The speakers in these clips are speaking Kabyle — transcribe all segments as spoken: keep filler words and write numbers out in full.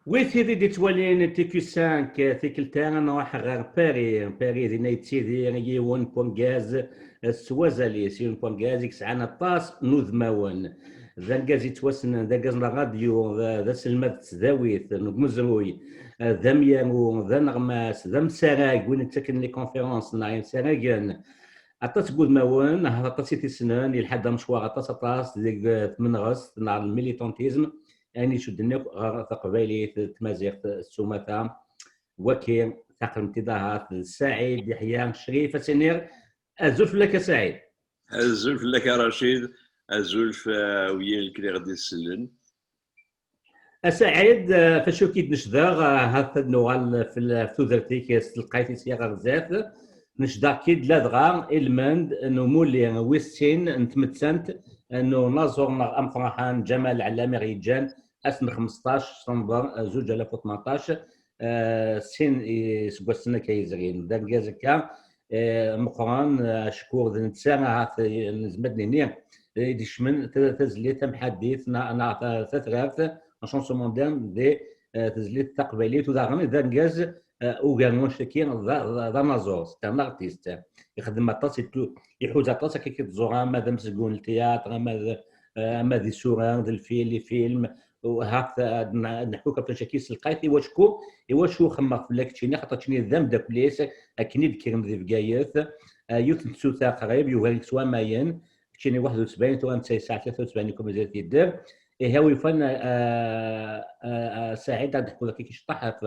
Wi tid i d-ittwalin T Q cinq, tikkelt-a ad nruḥ ɣer Paris. Paris, dinna yettidir yiwen n urgaz s wazal-is, yiwen n urgaz i yesɛan aṭas n udmawen. D argaz yettwassnen, d argaz n ṛṛadyu, d, d aselmad n tesdawit, n umezruy, d amyaru, d aneɣmas, d amsarag, win yettaken les conférences neɣ yemsaragen. Aṭas n wudmawen, ahat aṭas i t-issnen, yelḥa-d amecwar aṭas, aṭas deg tmenɣest neɣ le militantisme, ayen icudden akk ɣer taqbaylit d tmaziɣt s umata. Waki, taqremt-id ahat d Saɛid Yeḥya Crif, ad s-iniɣ azul fell-ak a Saɛid. Azul fell-ak a Racid, azul f-, wiyin lekli ɣ-d-isellen. A Saɛid, eh, f acu k-id-necdeɣ, eh, ahat ad nuɣal f-, f tudert-ik s telqayt-is ɣer zdat. Necdeɣ-k-id ladɣa ilmend n umulli wis sin n tmettant n unaẓur-nneɣ ameqqran Ǧamal Ɛellam i ɣ-yeǧǧan ass n xmesṭac september, eh, zuǧ alaf u tmenṭac, eh, sin iseggasen akka yezrin. D argaz akka, eh, meqqren, eh, acku d netta ahat, eh, nezmer ad nini, eh, i d-ikecmen ta-, tazlit tamḥaddit na-, neɣ ta-, tatrart, en chanson moderne, di, eh, tezlit taqbaylit, u daɣen d argaz, eh, ugar n wannect-agi, d, d, d anaẓur, c'est un artiste. Ixdem aṭas, ittu-, iḥuz aṭas akka i tẓur, ama d amezgun n ltiyatr, ama d, eh, ama d isura, d lfil, ifilm, u hat, ad n-, ad nḥuk ɣef wacu-agi s lqayt, iwacu, iwacu xemmeɣ fell-ak keččini, xaṭer keččini d ameddakel-is, akken i d-tekkrem di Bgayet, eh, yiwet n tsuta qrib, yugar-ik s wamayen, keččini waḥed u sebɛin, tura netta yesɛa tlata u sebɛin, ikum mazal t-idder. Ihi, a wi yufan, eh, eh, eh, Saɛid, ad d-ḥkuḍ akka iceṭṭaḥ ɣef,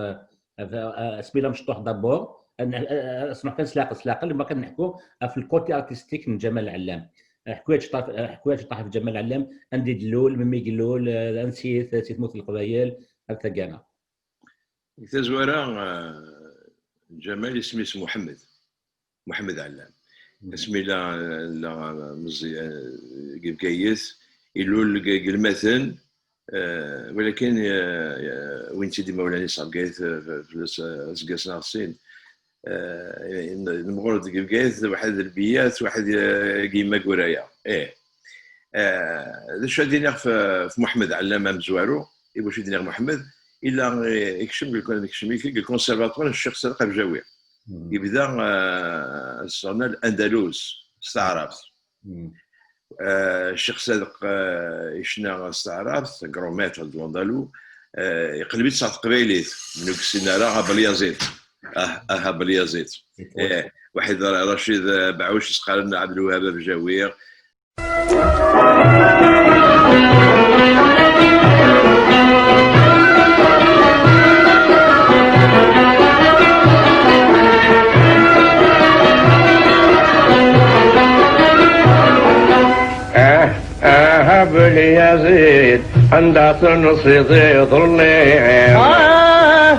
ɣef, eh, asmi la mecṭuḥ d'abord, ad n-, eh, eh, smeḥ kan s leɛqel, s leɛqel, ma kan neḥku ɣef le côté artistique n Ǧamal Ɛellam. Ḥku-yaɣ ciṭṭaḥ, ḥku-yaɣ ciṭṭaḥ ɣef Ǧamal Ɛellam, anda i d-ilul, melmi i ilul, eh, ansi-t, si tmurt n Leqbayel, ar taggara. Deg tazwara, eh, Ǧamal isem-is Muḥemmed, Muḥemmed Ɛellam. Mhm. Asmi la, la meẓẓi, eh, deg Bgayet, ilul deg, deg Lmaten, eh, walakin, eh, eh, wwin-tt-id imawlan-is ɣer Bgayet, eh, f-, fell-as, eh, aseggas neɣ sin. Eh, n-, nemɣur deg Bgayet, waḥed d Lbiyat, waḥed, eh, deg Yimaguraya. Ih. Eh, d acu ad iniɣ f-, f Muḥemmed Ɛellam amezwaru, i wacu i d-nniɣ Muḥemmed, illa, eh, ikcem deg, ikcem deg le conservatoire n Ccix Sadeq Abjawi. Mhm. Yebda, eh, asseɣna Andalus s taɛrabt. Mhm. Eh, Ccix Sadeq, eh, icna s taɛrabt, grand maître de l'andalou, eh, iqleb-itt ɣer teqbaylit, mi ur yessin ara Abelyaẓid. Ah, ah, Abelyaẓid. Eh, waḥed Ra-, Racid, eh, Beɛɛuc, is-qqaren Ɛebdelwahab Abjawi. Ah, ah, Abelyaẓid, anda tensiḍ iḍelli? Ah,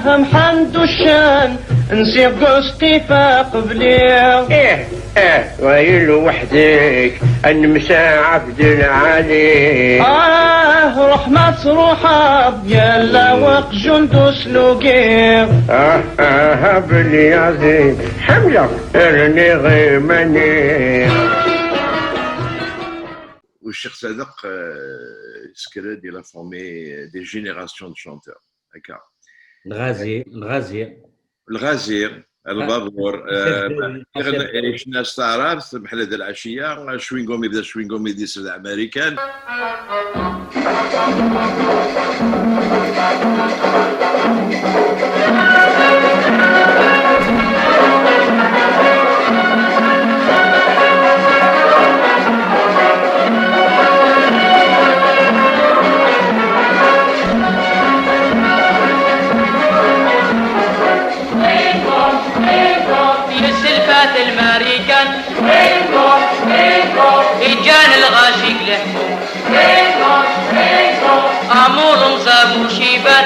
Mḥend Uccan, nsiɣ Gustif aqbli. Ih, ih, wa i lweḥd-ik, a Nemsa Ɛebdelɛali. Ah, ruḥ ma truḥeḍ, yal weqjun d uslugi. Ah, ah, Abelyaẓid, ḥemmleɣ, rniɣ iman-iw. U Ccix Sadeq, euh, yesker-d, il a formé des générations de chanteurs. Akka. Lɣazi, lɣazi. Lɣazi, lbabuṛ, eh, icna s taɛrabt, Meḥlad Lɛecciya, chewing-gum yebda chewing-gum idis d Amarikan. Yesselfat lmarikan, iǧǧan lɣaci deg lehmum. Amuḍ umẓabu ciban,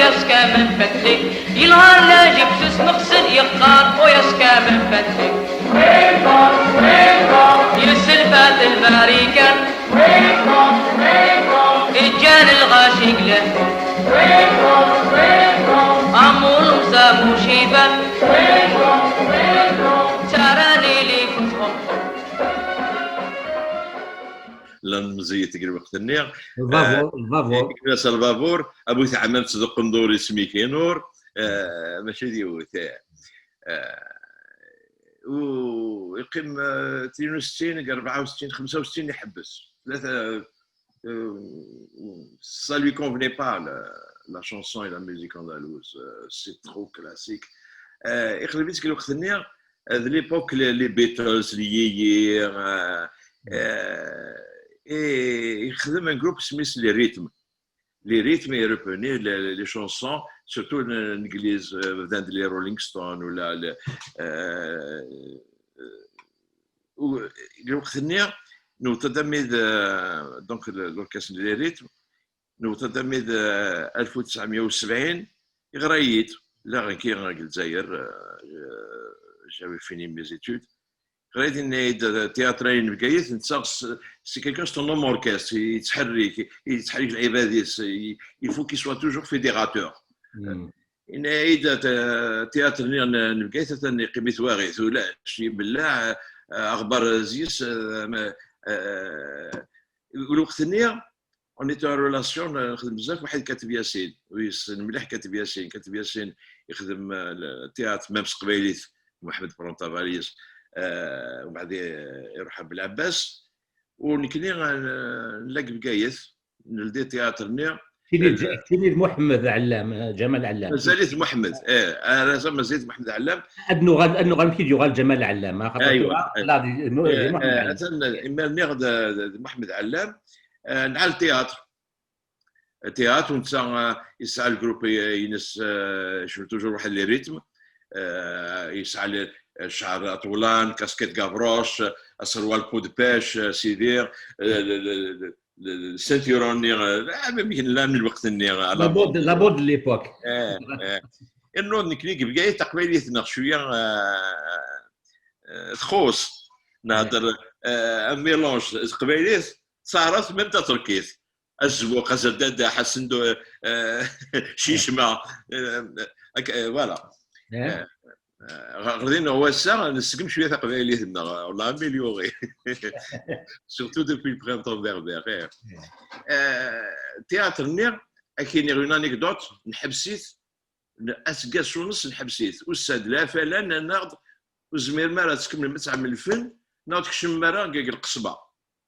يا سكام فتلي، ينهار لا جبت سمخسن يقار، ويا سكام فتلي. يسلفات الباريكان، إجان الغاشي قلهن. أمور مصاب وشيبان، تراني لي كنت أمور. Llan meẓẓiyit deg lweqt-nni. Lbabuṛ, lbabuṛ. Gma-s lbabuṛ, a bu teɛmamt tdeqqem dur isem-ik i nur, eh, mačči d yiwet, eh. Eh, u yeqqim, eh, tnin u settin, deg rebɛa u settin, xemsa u settin iḥebbes. Tlata, eh, ça lui convenait pas, la, la chanson et la musique andalouse, eh, c'est trop classique. Eh, iqleb-itt deg lweqt-nni, eh, d l'époque les, les Beatles, les Yeye, eh, eh, et yexdem un groupe isem-is Les Rythmes. Les Rythmes, il reprenait les, les chansons, surtout en anglais, eh, bdan-d les Rolling Stones, ou la, le, eh, eh, u, deg lweqt-nni, newweḍ-d armi d, eh, donc, le, l'orchestre Les Rythmes, newweḍ-d armi d, eh, alef u tesɛemya u sebɛin, yeɣra-yi-d, lliɣ nekki deg Lezzayer, eh, j'avais fini mes études. Ɣer yenna-yi-d, théâtre-agi n Bgayet, netta s-, c'est quelqu'un, c'est un homme orchestre, yettḥerrik, yettḥerrik lɛibad-is, il, il faut qu'il soit toujours fédérateur. Yenna-yi-d, t-, théâtre-nni n, n Bgayet, atan yeqqim-it waɣit, ulac, yebleɛ, eh, aɣbar zis, eh, ma, eh, lweqt-nni, on était en relation, eh, nexdem bzaf waḥed Kateb Yasin, u yessen mliḥ Kateb Yasin. Kateb Yasin yexdem, eh, le théâtre, même s teqbaylit, Mohamed Pronta Valise, eh, u baɛd, eh, iruḥ Belɛebbas. U nekni, eh, nella deg Bgayet, neldi théâtre-nni. Keččini d, keččini d Muḥemmed Ɛellam, eh, Ǧamal Ɛellam. Mazal-it Muḥemmed, eh, ar ass-a mazal-it Muḥemmed Ɛellam. Ad nuɣal, ad nuɣal mi k-id-yuɣal Ǧamal Ɛellam, axaṭer Aywa, tura, aywa. la, di, nu-, di Eh, Muḥemmed eh, Ɛellam. atan imir-nni d, d, d Muḥemmed Ɛellam, eh, nɛal théâtre. Théâtre, u netta, eh, yesɛa le groupe, eh, ines, eh, icnu toujours waḥed les rythmes, eh, yesɛa le, eh, cɛer aṭewlan, casquette gavroche, aserwal peau de pêche, eh, sidi, eh, le, le, le, le, le ceinturon-nni, eh, ah, même yella من lweqt-nni, eh, à la La mode, mode. La mode de l'époque. Eh, eh. Innu nekni deg Bgayet taqbaylit-nneɣ cwiya, eh, eh, txuṣ. Nehder, eh, un mélange teqbaylit, taɛrabt, même taterkit. Azewwaq, azerdadaḥ, asendu, eh, cicma, eh, ak-, eh, voilà. Eh? Eh, ɣer din wass-a, nessegm cwiya taqbaylit-nneɣ, on l'a améliorée. Surtout depuis le printemps berbère, eh. Eh, théâtre-nni, ad k-iniɣ une anecdote, nḥebs-it, n-, aseggas u ness nḥebs-it. Ussan-d, la falan, nnan-aɣ-d, ur tezmirem ara ad tkemmlem ad tɛemmlem lfen, neɣ ur tkecmem ara deg, deg lqesba.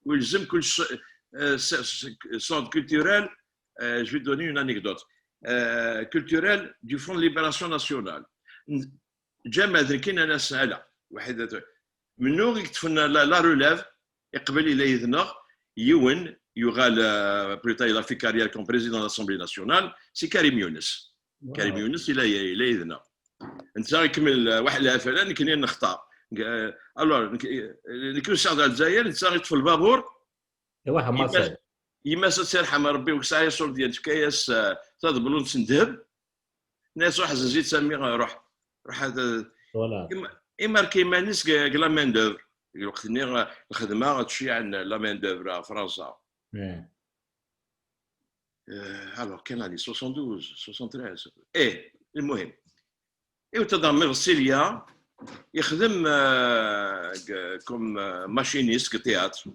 U yelzem kullec, eh, s-, s-, centre culturel, eh, je vais donner une anecdote, eh, culturel du Front de Libération Nationale. N-, Ǧamal d nekkin, nnan-as, ala, waḥed, mennu i yeṭṭfen la, la relève, iqbel ila yid-neɣ, yiwen, yuɣal, eh, plus tard, il a fait carrière comme président de l'Assemblée nationale, c'est Karim Younes. Karim Younes, ila, ila yid-neɣ. Netta ikemmel, eh, waḥed lɛafala, nekni nextar. Eh, alors, nek-, eh, nekni nessaɣ ɣer Lezzayer, netta yeṭṭef lbabuṛ, Iwaḥ, Maṣer. Yemma-s ad tt-irḥem Rebbi, u yesɛa yaṣurdiyen, tefka-yas, eh, tadeblunt n ddheb. Nna-yas, ruḥ zenzi-tt a mmi, ruḥ. Ruḥ ad, Voilà. im-, imark iman-is deg, deg la main d'œuvre. Deg lweqt-nni, eh, lxedma tceyyeɛ la main d'œuvre ɣer Fransa. Eh. Eh, alors, quelle année? Soixante-douze, soixante-treize. Eh, المهم. Iwet-d ɣer Marsilya, yexdem, eh, g-, comme, eh, machiniste deg théâtre.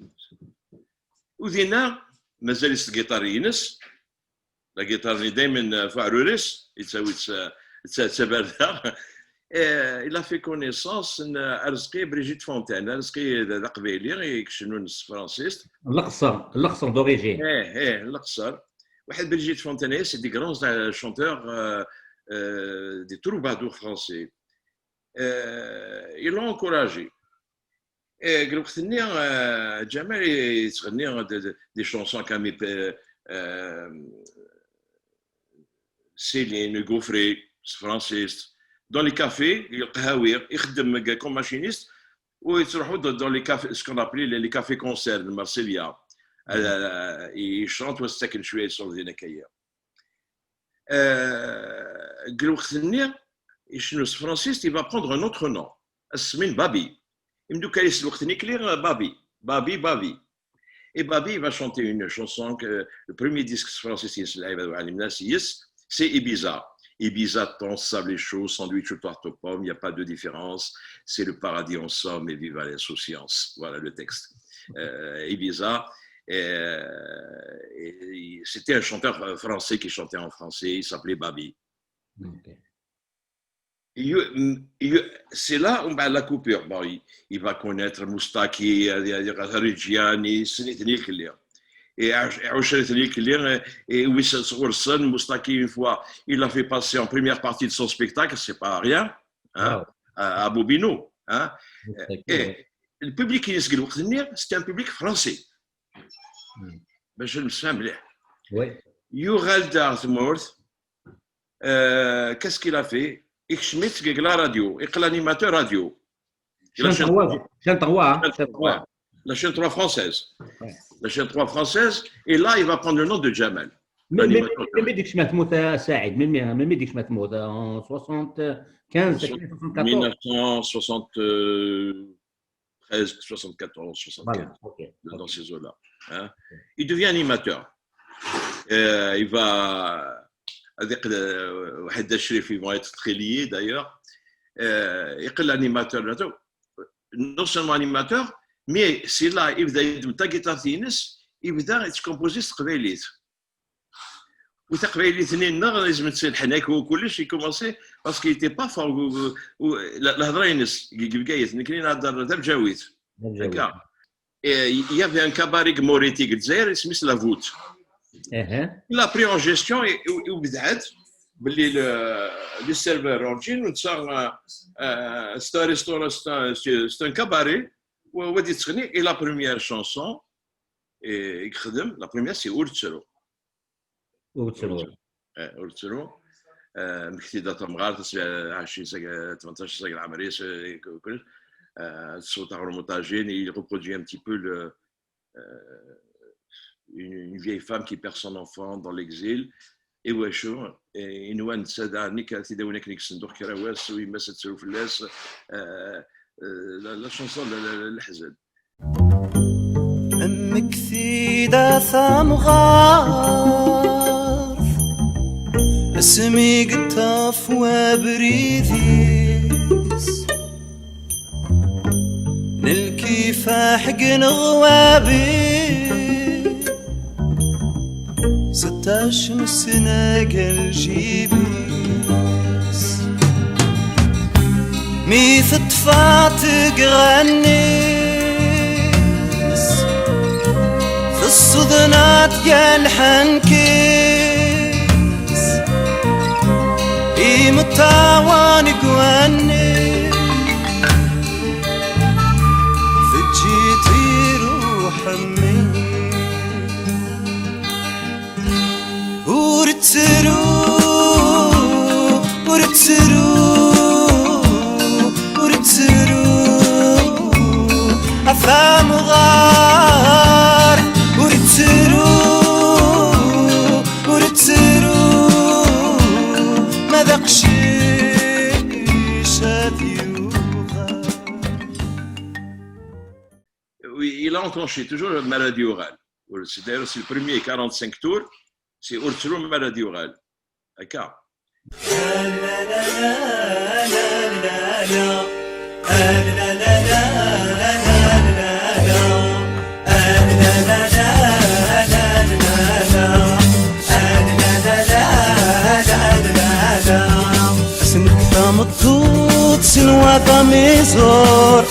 U dinna, mazal-it s tgiṭar-ines, la guitare-nni daymen, eh, f uɛrur-is, yettawi-tt, eh, d ta-, d tabarda. Eh, il a fait connaissance n Arezqi Brigitte Fontaine. Arezqi d, d aqbayli, i icennun s tefransist. Leqṣer, Leqṣer d'origine. Eh, eh, Leqṣer. Waḥed Brigitte Fontaine, c'est des grands, euh, chanteurs, euh, euh, des troubadours français. Euh, ils l'ont encouragé. Eh, deg lweqt-nni, eh, Ǧamal yettɣenni de, de, des chansons comme, eh, eh, Céline, Hugues Aufray, s tefransist. Dans les cafés, lqahwi, ixeddem comme machiniste, u yettruḥu dans, dans les cafés, ce qu'on appelait les, les cafés concerts de Marsilya. Eh, il chante, wa tettaken cwiya iṣurdiyen akka. Euh, deg lweqt-nni, icennu s tefransist, il va prendre un autre nom. Ad s-semmin Babi. Imdukkal-is lweqt-nni, Babi, Babi, Babi. Et Babi, il va chanter une chanson que le premier disque français, c'est L'Aïd Walim Nassis, c'est Ibiza. Ibiza, thon, sable et chaud, sandwich ou tarte aux pommes, il n'y a pas de différence, c'est le paradis en somme et viva l'insouciance. Voilà le texte. Euh, Ibiza, euh, et c'était un chanteur français qui chantait en français, il s'appelait Babi. Ok. Il- il- C'est là où, ben, la coupure. Bon, il, il va connaître Moustaki, euh, Reggiani, Snitnik, et Ushrit Likli, et Wissam Soursen, Moustaki, une fois, il l'a fait passer en première partie de son spectacle, c'est pas rien, hein, Wow. à, à Bobino. Hein. Ok. Et le public qui est c'était un public français. Hmm. Ben, je me souviens bien. Oui. Yuɣal-d ar tmurt, euh, qu'est-ce qu'il a fait? Ikcem-itt deg la radio, iqel animateur radio. La chaîne Chaîne trois, chaîne trois, hein, chaîne Ouais. trois. La chaîne trois française. Ouais. La chaîne trois française, et là, il va prendre le nom de Jamal. Mais, mais, L'animateur. mais, mais, mais, mais, mais, mais, mais, mais, en soixante-quinze, soixante-quatorze. mille neuf cent soixante-treize, soixante-quatorze, soixante-quinze, Voilà, ok. dans ces eaux-là. Hein. Il devient animateur. Euh, il va, avec le, Wahed Achrif, ils vont être très liés d'ailleurs. Euh, يقل animateur, non seulement animateur, mais c'est là, il va guitare, il va composer ce qu'il veut. وتقبايليت-nni-nneɣ لازم تسلحن هكا وكلش يكومونسي parce qu'il était pas fort. الهضره ينس كيف قايت نكري نهضر تاع بجاويت هكا. Il y avait un cabaret Moretti ديك الجزائر اسمه la voûte. اها. Il l'a pris en gestion et وبدعت باللي les serveurs راجين ونتا c'est un restaurant, c'est un cabaret. وغادي تغني et la première chanson يخدم la première c'est ورتسرو. ورتسرو. ورتسرو. مكتي دات مغار تسعة وعشرين سنه، ثمنطاش سنه العمريه، كلش. الصوت تاع رومونتاجين، il reproduit un petit peu le, une, une vieille femme qui perd son enfant dans l'exil. Et ouais, et une fois, ça, nik, ti dawnek nik senduk karawas, oui, mais c'est sur la, la chanson, le, le, le, Mmekti-d a tamɣart, asmi yeṭṭef wabrid-is, n lkifaḥ deg neɣwabi, seṭṭac n snagel jib-is. Mi teṭṭfa tgeɣra-nnes, tessudna-t gar lḥenk-is, imeṭṭawen deg wanni, teǧǧi-t iruḥ mmi. Ur ttru, ur ttru, ur ttru, a tamɣart, ur ttru, ur ttru, ma d aqcic ad yuɣal. Oui, il a enclenché toujours le maladie orale. C'est d'ailleurs c'est le premier quarante-cinq tours, c'est Ur ttru ma rad yuɣal. Akka. Tameṭṭut s lwaḍa mi ẓur.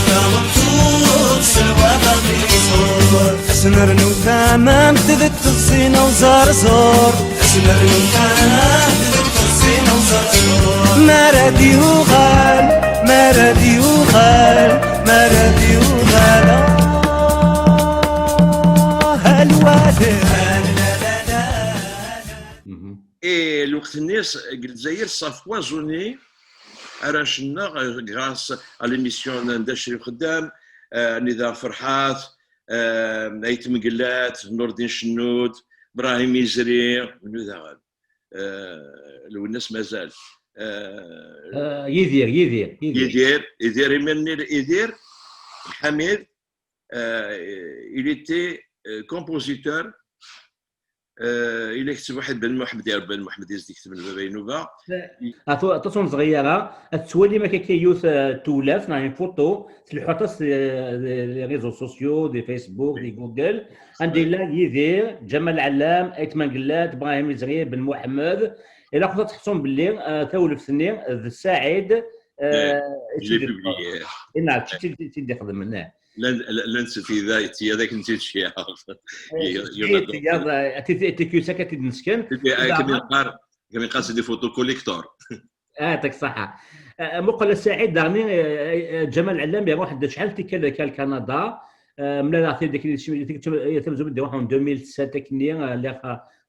Tameṭṭut s lwaḍa mi ẓur. Ad s-nernu tamamt deg teẓẓina uẓerẓur. Ad s-nernu tamamt deg teẓẓina uẓerẓur. Ma ara d-yuɣal, ma ara d-yuɣal, ma ara d-yuɣal. Ah, a lwali. Mhm. Et lweqt-nni deg Lezzayer s'empoisonnaient arrac-nneɣ grâce à l'émission n Dda Crif Xeddam, Nida Ferḥat, Ayt Mengellat, Nurdin Cennud, Brahim Izri, nnu daɣen. Lwennas mazal. Yidir, Yidir, Yidir, Yidir, imir-nni Yidir Lḥamid, il était compositeur. Ila yekteb waḥed Ben Muḥemmed, ya Ben Muḥemmed i s-d-iketben Baba Inuba. Aṭas ur neẓri ara. Ad tettwalim akka yiwet tewlaft neɣ une photo, tleḥḥu aṭas les réseaux sociaux, di Facebook, di Google, anda yella Yidir, Ǧamal Ɛellam, Ayt Mengellat, Brahim Izri, Ben Muḥemmed. Ilaq ad tḥessum belli tawlaft-nni d Saɛid i tt-id-ixedmen. Llan ttiyada akken ttid ciɛeɣ. Tikyusa akka tt-id-nesken. Kami qas di photo collector. Ɛṭik ṣaḥa. Muqel a Saɛid, daɣni Ǧamal Ɛellam iruḥ-d acḥal tikkal akka ar Kanada. Mlaleɣ-t-id akken tamezwarut iruḥ en deux mille sept akkenni, lliɣ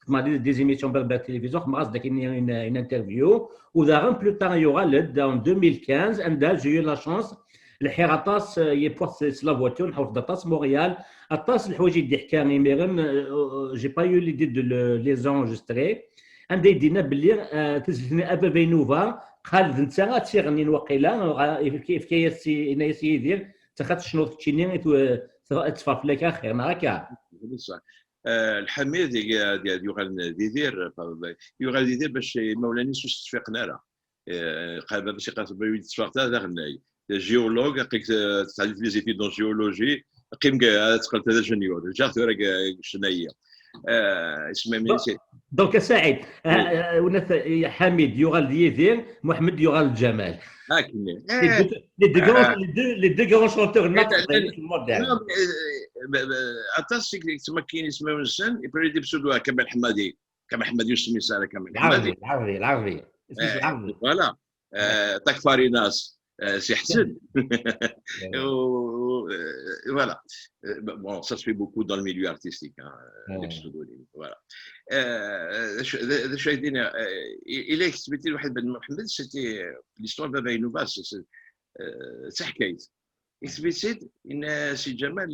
xedmeɣ des émissions berbères télévision, xedmeɣ-as-d akkenni une interview. U daɣen plus tard yuɣal-d en deux mille quinze, anda j'ai eu la chance, lḥiɣ aṭas yiwwas s la voiture, nḥewwes-d aṭas Montréal, aṭas n leḥwayeǧ i d-iḥka imiren, j'ai pas eu l'idée de les enregistrer. Anda i d-yenna belli tizlit-nni a Baba Inuba, qal d netta ad tt-iɣennin waqila, ifka-yas, yenna-yas Yidir, ttaxat tecnuḍ keččini, ad teffeɣ fell-ak axir, neɣ akka? Lḥamid ad yuɣalen d Yidir, yuɣal d Yidir bac imawlan-is ur s-ttfiqen ara. Qal baba-s iqal ur d-ttfiqet ara d aɣennay. Géologue, aqik tettɛelliq les études en géologie, qqim ad teqqel d tajanyurt. Ǧǧiɣ tura deg ccna-yi. Isem-im Donc a Saɛid, Ḥamid yuɣal d Yidir, Muḥemmed yuɣal d Ǧamal. Akken. Les deux grands chanteurs-nneɣ n teqbaylit modernes. Aṭas i yettmakkin ismawen-nsen, et puis les pseudos, Kamal Ḥemmadi. Kamal Ḥemmadi ur s-semmi ara Kamal Ḥemmadi. Lɛerbi, lɛerbi. Voilà. Takfarinas, Si Ḥsen. Voilà. Bon, ça se fait beaucoup dans le milieu artistique, hein, les pseudonymes. Voilà. D acu ay d-iniɣ, ila yekteb-it-id waḥed Ben Muḥemmed, c'était l'histoire de Baba Inuba, d taḥkayt. Yekteb-itt-id, yenna-yas i Ǧamal,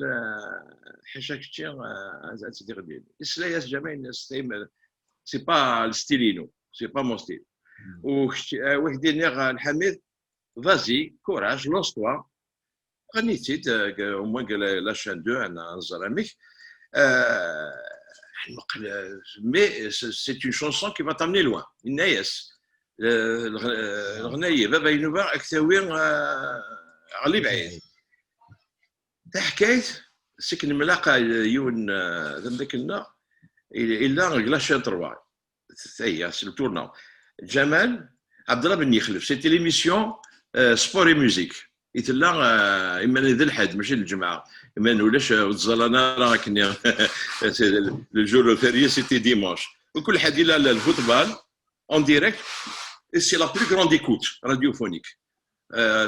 ḥaca kečči ad tt-id-iɣellin. Yesla-yas Ǧamal, yenna-yas, c'est pas le style-inu, c'est pas mon style. U kečč, wa k-d-iniɣ, Lḥamid, vas-y, courage, lance-toi. Ɣenni-tt-id, au moins la chaîne deux ad nẓer amek. Mais c'est une chanson qui va t'amener loin. Yenna-yas, leɣna-yi Baba Inuba ad k-tawi ɣer lebɛid. Taḥkayt, seg nemlaqa yiwen d amdakel-nneɣ, illa deg la chaîne trois. Taya, c'est le tournant. Ǧamal, Abdallah Ben Yexlef, c'était l'émission Sport et musique. I tella iman d lḥedd, mačči d lǧemɛa. Iman ulac, ur ttẓallan ara akkenni. Le jour férié, c'était dimanche. Kul ḥedd ila le football en direct, et c'est la plus grande écoute radiophonique.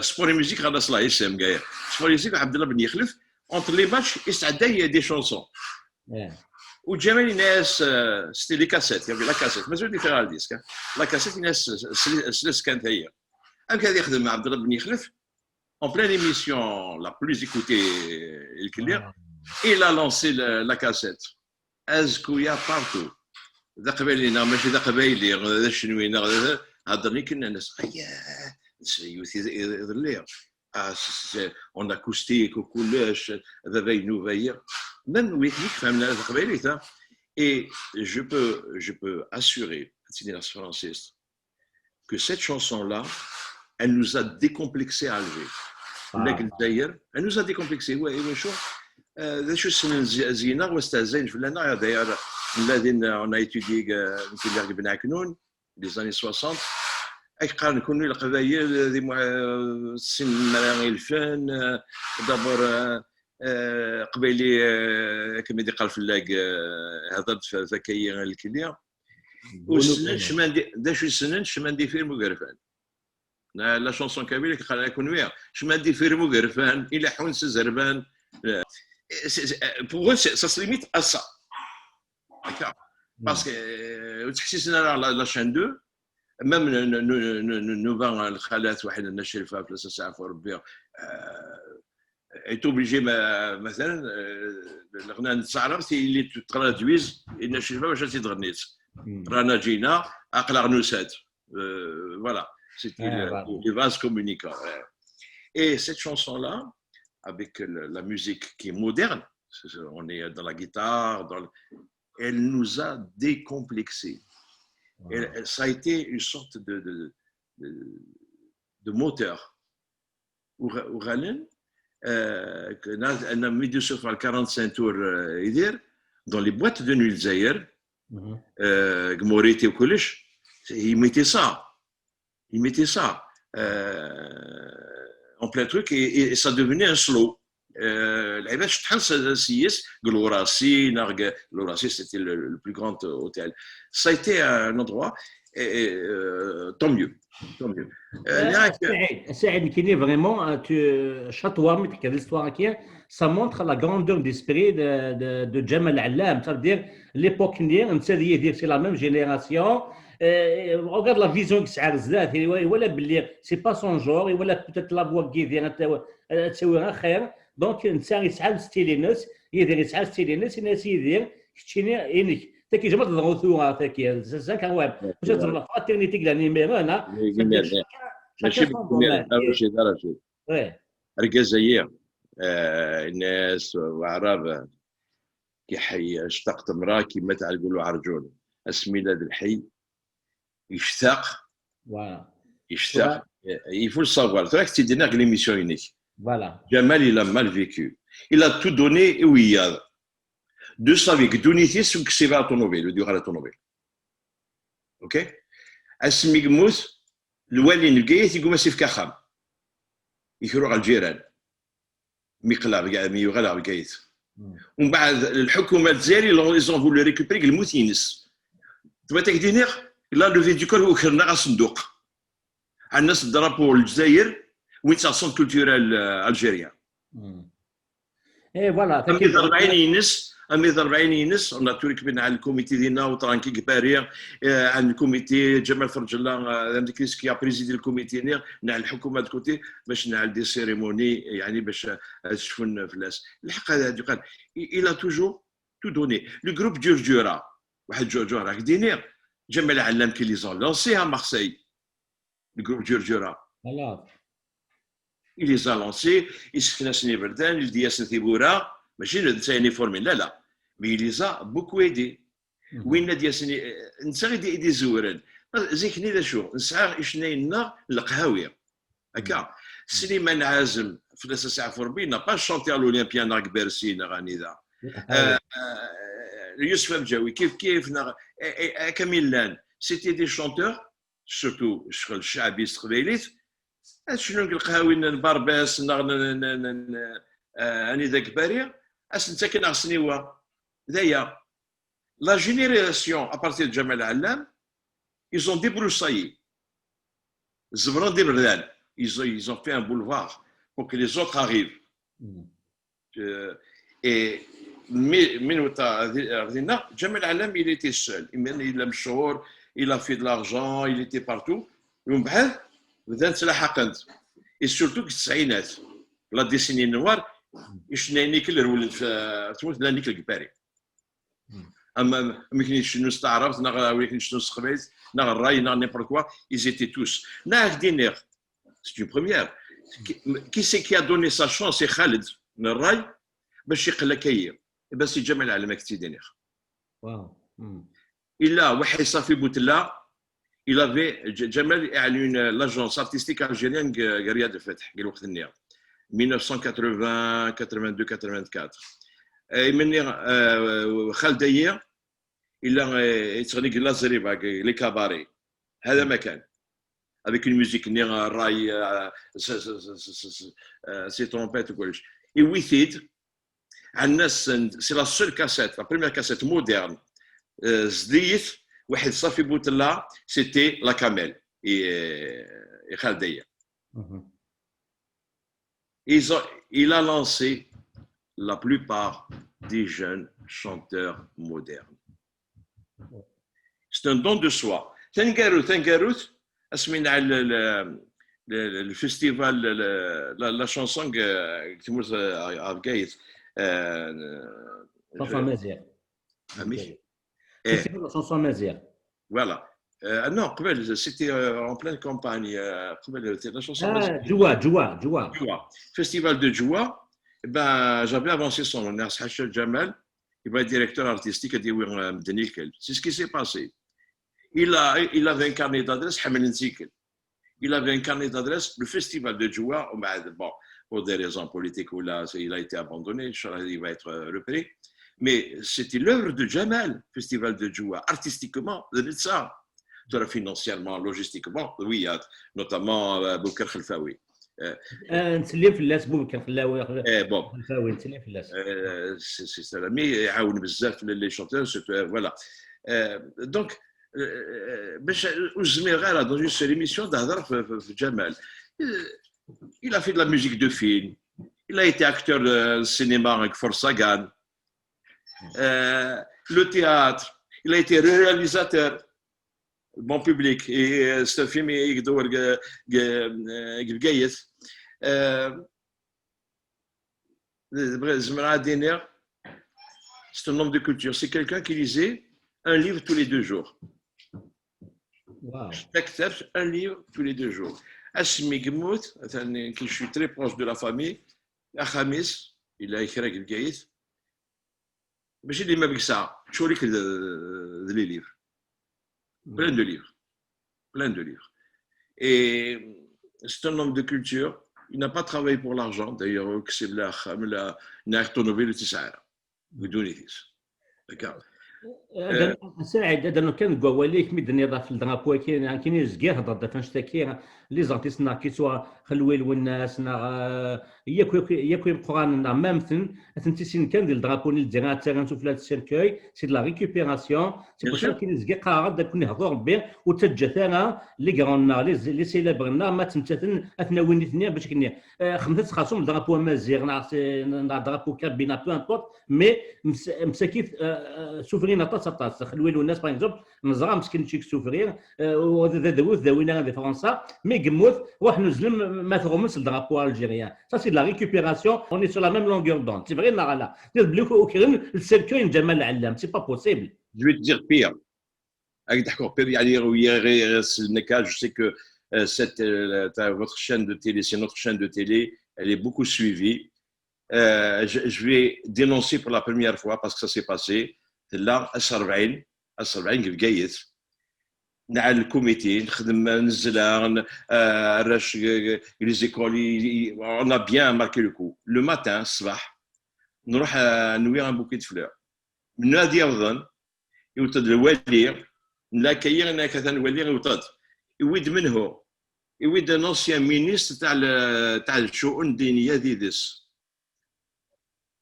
Sport et musique, ɣer la S L A S M, Gaël. Sport et musique, Abdallah Ben Yexlef, entre les matchs, yesɛedday des chansons. U Ǧamal yenna-yas, c'était les cassettes, il y avait la cassette, mazal d-ifiɣ ɣer disque, la cassette, yenna-yas, slet kan taya. Amek ad yexdem Abdallah Ben Yexlef, en pleine émission la plus écoutée, il a lancé la cassette. Azekka-ya partout. D aqbayli neɣ mačči d aqbayli, d acenwi neɣ d, heddren akken, nnan-as, aya, yiwet iḍelli, en acoustique u kullec, Baba Inuba-yi. Même wid ur yefhimen ara taqbaylit, hein. Et je peux, je peux assurer, ad tt-iniɣ s tefransist, que cette chanson-là, elle nous a décomplexés à Alger. Nekk Lezzayer, elle nous a décomplexés. Iwacu? D acu ssnen zzin-a, wa stehzayen fell-aneɣ, d'ailleurs, nella din, on a étudié, nekk lliɣ deg Ben Ɛeknun, les années soixante, ad k-qqaren kunwi Leqbayel, d sin mra ilfen, d'abord, Aqbayli, akken i d-iqqar fell-ak, hder-d f akka-yi lkli. Ur ssnen cman, d acu i ssnen, cman d ifirm ugerfan. La chanson kabyle, iqqar kunwi, cman d ifirm ugerfan, ileḥḥun s azerban. Pour eux, ça se limite à ça. Parce que ur ttḥessisen ara la chaîne deux, même nnuba n lxalat, Waḥida Nna Crifa, fell-as aseɛfu Rebbi, est obligé, مثلا, leɣna n taɛrabt, il est traduit, Nna Crifa bac ad tt-id-ɣennit. Rana Gina, Aql-aɣ nusa-d. Euh, voilà, c'était les vases communicants. Et cette chanson-là, avec la musique qui est moderne, on est dans la guitare, dans le, elle nous a décomplexés. Wow. Elle, ça a été une sorte de, de, de, de moteur. Uɣalen, euh, on a mis sur le quarante-cinq tours, euh, dans les boîtes de nuit Zaire, euh, Moriti ou Kulish, ils mettaient ça. Ils mettaient ça, euh, en plein truc et, et, ça devenait un slow. L'Aïbet Chans, l'Oraci, l'Oraci, c'était le, le plus grand hôtel. Ça a été un endroit, et, et, euh, tant mieux. Tant mieux. Euh, Saïd, Saïd, qui est vraiment, euh, tu, château, l'histoire qui est, ça montre la grandeur d'esprit de, de, de Jamal Allam. Ça veut dire, l'époque, c'est la même génération. Euh, regarde la vision que ça a, c'est pas son genre, il voit peut-être la voix qui vient, donc netta yesɛa style-ines, Yidir yesɛa style-ines, yenna-yas Yidir, keččini inek. Tagi ijma teḍru tura, tagi, c'est ça quand même. Mačči teḍru la fraternité deg l'animé, hein. Chacun son domaine. Argaz-ayi, euh, yenna-yas waɛrab, ki ḥey, ctaqt mra, ki mat ɛelgul uɛerǧun. Asmi la d lḥey, yectaq. Voilà. Yectaq. Il faut le savoir. Tura k-tt-id-nniɣ deg l'émission-inek. Voilà. Jamal, il a mal vécu. Il a tout donné i wiyaḍ. De sa vie, deg ddunit-is, ur yeksib ara ṭunubil, ur d-yuɣal ara ṭunubil. Ok? Asmi yemmut, lwali n Bgayet yegguma as-yefk axxam. Ikru ɣer lǧiran. Mi yeqleɛ, mi yuɣal ɣer Bgayet. Umbeɛd, lḥukuma n Lezzayer, ils ont voulu récupérer deg lmut-ines. Tebɣiḍ ad k-d-iniɣ, la levée du corps, ukren-aɣ asenduq. Ɛnan-as drapeau n Lezzayer, wwin-t ɣer centre culturel, euh, algérien. Et voilà. Armi d rebɛin-ines, armi d rebɛin-ines, on a tout récupéré, neɣ le comité dinna, Outrangui deg Paris, euh, le comité, Jamal Ferjella, euh, qui a présidé le comité-nni, neɣ lḥukuma de côté, bac neɣ des cérémonies, yeɛni bac ad cfun fell-as. Lḥeqq ad yuqal. Il a toujours tout donné. Le groupe Ǧurǧura, waḥed Ǧurǧura, ad k-d-iniɣ, Jamal Ɛellam qui les a lancés à Marseille. Le groupe Ǧurǧura. Voilà. Il les a lancés, yessken-asen iberdan, yeldi-yasen tiwwura, mačči d netta i formen, la, la. Mais il les a beaucoup aidés. Win ad d-yasen, netta i d-izewren. Zik-nni d acu? Nesɛa icennayen-nneɣ n leqhawi. Akka. Sliman Ɛazem, fell-as aseɛfu Rebbi, n'a pas chanté à l'Olympia, neɣ deg Bercy, neɣ anida. Euh, euh, Yusef Amǧawi, kif kif, neɣ, eh, eh, akka mi llan. C'était des chanteurs surtout ccɣel ccaɛbi s teqbaylit, ad cnun deg leqhawi n Barbès neɣ n, n, n, n, eh, anida deg Paris, ad sen-ttaken aɣesniwa. D aya. La génération à partir de Jamal Ɛellam, ils ont débroussaillé. Ẓebren-d iberdan. Ils ont, ils ont fait un boulevard pour que les autres arrivent. Euh, et mi, mi newweḍ ɣer dinna, Jamal Ɛellam, il était seul. Imi yella mechur, il a fait de l'argent, il était partout. Umbeɛd, bdan ttlaḥaqen-t. Et surtout deg tesɛinat, la décennie noire, icennayen-nni akk rewlen f tmurt, llan akk deg Paris. Am, am, amek i cennu s taɛrabt, neɣ amek i cennu s teqbaylit, neɣ ṛṛay, neɣ n'importe quoi, ils étaient tous. Neɣ ad k-d-iniɣ, c'est une première. Qui, qui c'est qui a donné sa chance i Xaled n ṛṛay bac yeqqel akka-yi? Eh ben, c'est Jamal Ɛellam, ad k-tt-id-iniɣ. Wow. Illa Waḥi Safi Boutella, il avait, J-, Jamal a eu une, l'agence artistique algérienne, G-, Riyad Feth, deg lweqt-nni, mille neuf cent quatre-vingts, quatre-vingt-deux, quatre-vingt-quatre. Et maintenant, euh, Xaled-ayi, illa, euh, yettɣenni deg la zriba, deg les cabarets. Hada ma kan. Avec une musique-nni, euh, ṛṛay, euh, s, s, euh, s trompettes, kullec. Yewwi-t-id, ɛnan-as, c'est la seule cassette, la première cassette moderne, euh, zeddiget, Waḥi Safi Boutella, c'était La Camel, et, euh, et Xaled-ayi. Ils ont, il a lancé la plupart des jeunes chanteurs modernes. C'est un don de soi. Taneggarut, taneggarut, asmi nɛel le, le, le, le festival, le, le, la, la chanson, euh, deg tmurt, euh, à Bgayet, euh, Ṭṭaf Amaziɣ. Amek? Festival de la chanson amazigh. Voilà. Euh, non, c'était euh, en pleine campagne. Euh, la chanson amazigh. Djoua, Djoua, Djoua. Festival de Djoua. Eh ben, j'avais avancé son nom. Jamal, il va être directeur artistique à Dewey. C'est ce qui s'est passé. Il, a, il avait un carnet d'adresses, Hamel Nzikel. Il avait un carnet d'adresses, le festival de Djoua, bon, pour des raisons politiques, où là, il a été abandonné, il va être repris. Mais c'était l'œuvre de Jamal, festival de Djoua, artistiquement, de ça. Financièrement, logistiquement, oui, il y a notamment euh, Bouker Khelfaoui. Euh, نسلم فلاس بوبكر خلاوي eh, bon. خلفاوي نسلم فلاس c'est ça. Mais يعاون بزاف les chanteurs, voilà. Euh, donc, باش ur zmireɣ ara dans une seule émission ad hedreɣ ɣef Jamal. Il a fait de la musique de film. Il a été acteur de cinéma avec Forsagan. Euh, le théâtre. Il a été réalisateur. Bon public. Et c'est un film qui doit c'est un homme de culture. C'est quelqu'un qui lisait un livre tous les deux jours. Wow. Chaque un livre tous les deux jours. Asmi yemmut, qui je suis très proche de la famille, Khamis, il a écrit Bgayet. Mais j'ai des mêmes que ça. Je suis de, de les livres. Plein de livres. Plein de livres. Et c'est un homme de culture. Il n'a pas travaillé pour l'argent. D'ailleurs, c'est la automobile, c'est ça. بدون إثيس. Saɛid, ad d-nefk kan deg wawal-ik mi d-tenniḍ ɣef le drapeau-agi, nekkini zgiɣ heddreɣ-d ɣef annect-agi, les artistes neɣ Kiswa Xelwi Lwennas neɣ yakk yakk imeqqranen neɣ mamten, atenti sin kan di le drapeau-nni, le drapeau-nni ttarran-t sufella le cercueil, c'est de la récupération. C'est pour ça nekkini zgiɣ qqareɣ-d ad ken-ihder Rebbi, ur ttaǧǧat ara les grands-nneɣ, les célèbres-nneɣ ma ttmettaten ad ten-awin nitni bac akken xedmet ad txersum le drapeau amaziɣ neɣ le drapeau kabyle, peu importe. Mais msakit souffrir aṭas aṭas. Xelwi Lwennas par exemple, neẓra meskin cik souffrir, d adawi ur t-dawin ara di Fransa, mi yemmut ruḥen uzzlen ma tɣummen s le drapeau algérien. Ça c'est de la récupération, on est sur la même longueur d'onde. C'est vrai neɣ ala? Tenniḍ belli ukren le cercueil n Ǧamal Ɛellam, c'est pas possible. Je vais te dire pire. Avec d'accord pire, يعني, je sais que euh, cette, euh, votre chaîne de télé, c'est notre chaîne de télé, elle est beaucoup suivie. Euh, je, je vais dénoncer pour la première fois parce que ça s'est passé. Là, à Sarvain, à Sarvain, Bgayet. نعلى le comité, نخدم, نزلع, les écoles, on a bien marqué le coup. Le matin, الصباح, نروح نوي un bouquet de fleurs. من هذه يرضن, يوتد الوالي, نلاكي هناك ثاني الوالي يوتد. يويد منه, يويد un ancien ministre تاع تاع الشؤون الدينية ديدس.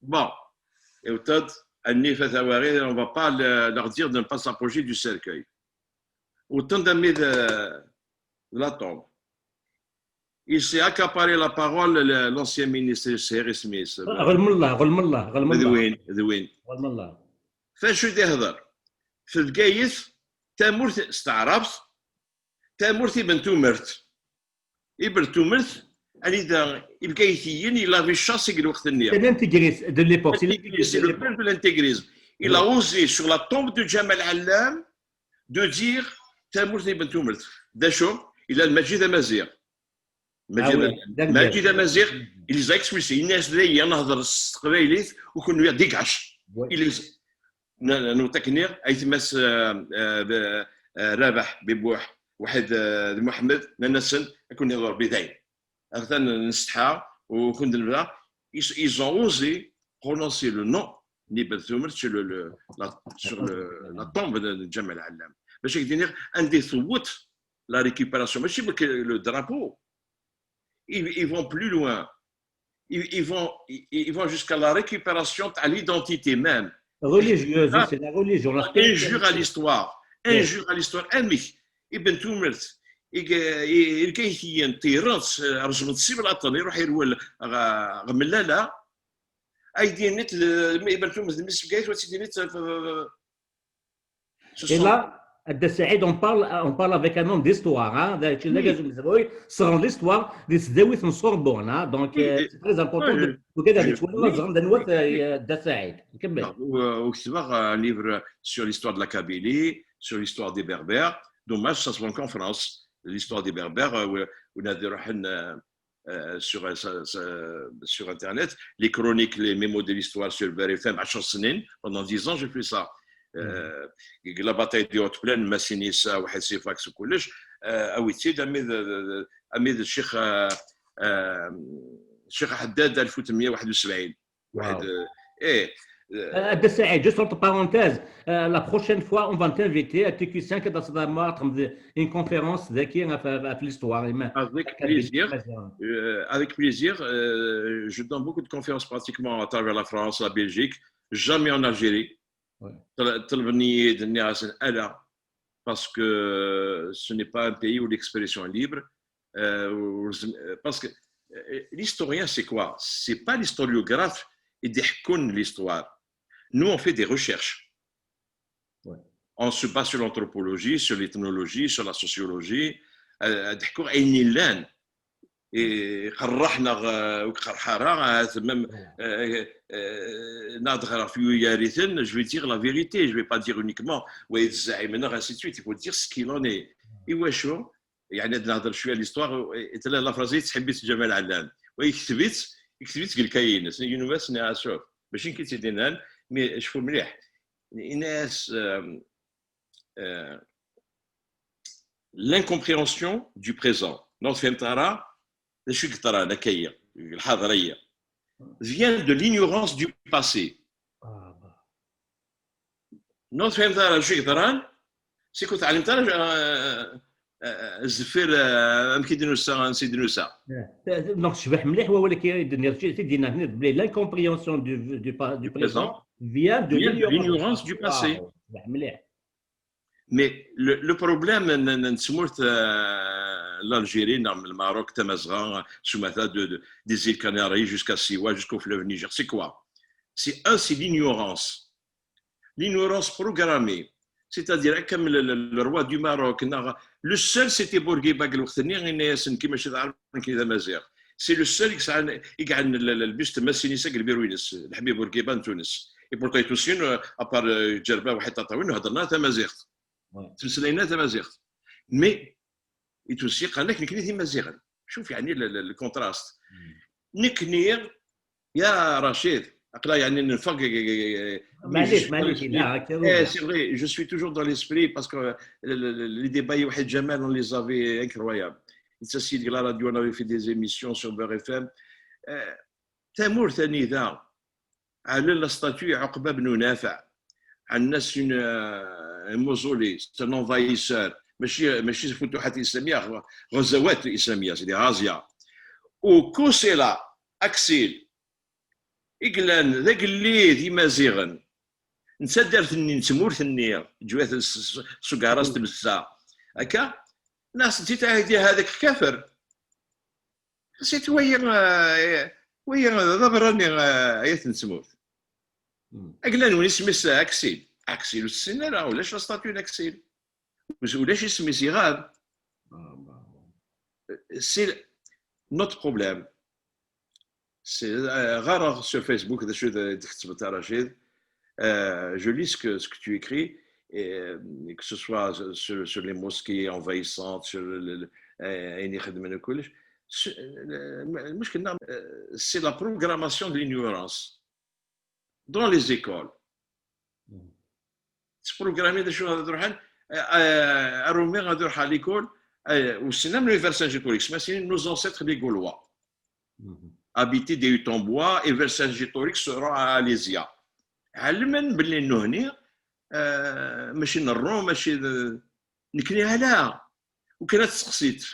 Bon, يوتد, النيفة ثواري, on va pas leur dire de ne pas s'approcher du cercueil. وطن دمي de la tombe. Il s'est accaparé la parole, l'ancien ministre Shéri Smith. غلم الله, غلم الله, غلم الله. ذوين, ذوين. غلم الله. فاش يهضر في بقايث تامورت استعربت تامورت ابن تومرت ابن تومرت أنيدا البقايثيين يلا في الشاصي الوقت النية. L'intégrisme de l'époque. C'est le père de l'intégrisme. Il a osé sur la tombe de Jamal Allam de dire تامورت ابن تومرت. ده شو؟ إلى المجيد مزيغ. مجيد مزيغ. Il les a expulsés. Il les a نهضر القبايليت وكون ديكاش. نوتكني ايتماس رابح ببوح واحد محمد ننسن كون يضرب بيدين. Atan nsetḥa u kundel bla, ils ont osé prononcer le nom n Ibn Tumert sur, le, le, la, sur le, la tombe de Jamal Allam. Bac ak-d-iniɣ anda i tewweḍ la récupération, mačči le drapeau. Ils, ils vont plus loin. Ils, ils vont, ils, ils vont jusqu'à la récupération de l'identité même. Religieuse, c'est la religion. Injure à l'histoire. Injure à l'histoire. Amek Ibn Tumert, ilkaytiyen ṭṭiren-tt, rejmen-tt si Belaṭen, iruḥ irwel ɣer Mellala, ay d-yenniḍ Ibn Tumert d mmi-s n Bgayet, wa tt-id-yenniḍ. Et là, Adda Saïd, on parle, on parle avec un homme d'histoire, hein. D acu d argaz umezruy, sɣen l'histoire di tesdawit n Sorbonne, hein. Donc, euh, c'est très important de, de, de, de, Adda Saïd. Kemmel. Ur, ur ketbeɣ un livre sur l'histoire de la Kabylie, sur l'histoire des Berbères. Dommage, ça se vend qu'en France. L'histoire des Berbères, euh, on a des euh, euh, sur, euh, sa- sa- sur Internet, les chroniques, les mémos de l'histoire sur Beurre F M, عشر سنين, pendant dix ans, j'ai fait ça. Euh, la bataille des Hautes Plaines, Massinissa, Oued Sefak, c'est collège, euh, ah oui, c'est ami de, ami de Cheikh, euh, euh, Cheikh Haddad ألف وثمانمية وواحد وسبعين. واحد، euh, eh, euh, Adda Saïd, juste entre parenthèses, euh, la prochaine fois, on va t'inviter à T Q cinq dans une conférence daki, euh, l'histoire. Avec plaisir. Euh, avec plaisir. Euh, je donne beaucoup de conférences pratiquement à travers la France, la Belgique, jamais en Algérie. Tel-, tel-, parce que ce n'est pas un pays où l'expression est libre. Euh, parce que euh, l'historien, c'est quoi ? C'est pas l'historiographe et des l'histoire. Nous, on fait des recherches. On se base sur l'anthropologie, sur l'ethnologie, sur la sociologie. Euh, et قرحنا, euh, même, euh, euh, نهضر في ياريثن, je vais dire la vérité, je vais pas dire uniquement ويد الزعيم, ainsi de suite, il faut dire ce qu'il en est. ايوا شو يعني, نهضر شويه l'histoire, la phrase تحبيت جمال علام, ويكتبت يكتبت قال كاين يونس نعسوف, ماشي كي تيدينان, mais شوفوا مليح, الناس, euh, euh, l'incompréhension du présent. نوض فهمت راه شو قطران هكايا الحاضريه, vient de l'ignorance du passé. نوض فهمت راه شو قطران, c'est que تعلمت راه الزفير, آه, امكي دنوسا نسي دنوسا. Donc شبح مليح هو, ولكن دنيا تي دينا هنا بلي l'incompréhension du, du, du présent vient de l'ignorance du passé. شبح مليح. Mais le, le problème n, n, n tmurt, euh, l'Algérie, neɣ Maroc, Tamazgha, sumata de, de, des îles Canaries jusqu'à Siwa, jusqu'au fleuve Niger, c'est quoi ? C'est un, c'est l'ignorance. L'ignorance programmée. C'est-à-dire, comme le, le, le roi du Maroc, le seul, c'était Bourguiba, c'est le seul qui a le buste Massinis, le bureau, le Habib Bourguiba, Tunis. Et pourtant, il aussi, à part Djerba, Wahed Tataouine, nous avons tamazirt. تمسلينا تمازيغت. Mais يتوسي قال لك نكني دي مازيغن. شوف يعني le contraste. نكني يا رشيد, اقلا يعني نفق. معليش, معليش, c'est vrai, je suis toujours dans l'esprit parce que les débats يوحد جمال, on les avait incroyables. Il s'agit de la radio, on avait fait des émissions sur Beurre F M. تمور ثاني ذا على la statue عقبة بن نافع. عندنا c'est un, un mausolée, c'est un envahisseur. ماشي, ماشي فتوحات إسلامية, غزوات إسلامية, c'est des razzias. وكوسيلا أكسيل, إقلان ذا قليد إمازيغن, نتا دارت-ني, نتمورت-ني, جوات سوكاراس تمسا. هكا, ناس نتي تعيدي هذاك كافر. C'est ويا, ويا ذا براني, آيات نتمورت. أقلان وين اسميس أكسيل. أكسيل والسنة راه ولاش la statue أكسيل. ولاش اسميس يغاب. C'est notre problème. C'est, euh, rare sur Facebook, de, de, de, de, je lis ce que, ce que tu écris, et, euh, que ce soit sur, sur les mosquées envahissantes, sur le, le, le, euh, c'est la programmation de l'ignorance dans les écoles. تبروغرامي شو غادي تروح, آه, آه, رومي غادي يروح à l'école, آه, وسنا من Vercingétorix, mais c'est nos ancêtres les Gaulois. Habiter des huttes en bois et Vercingétorix sera à Alésia. علما باللي انه هني, آه, ماشي نرو, ماشي نكني على. وكان تسقسيت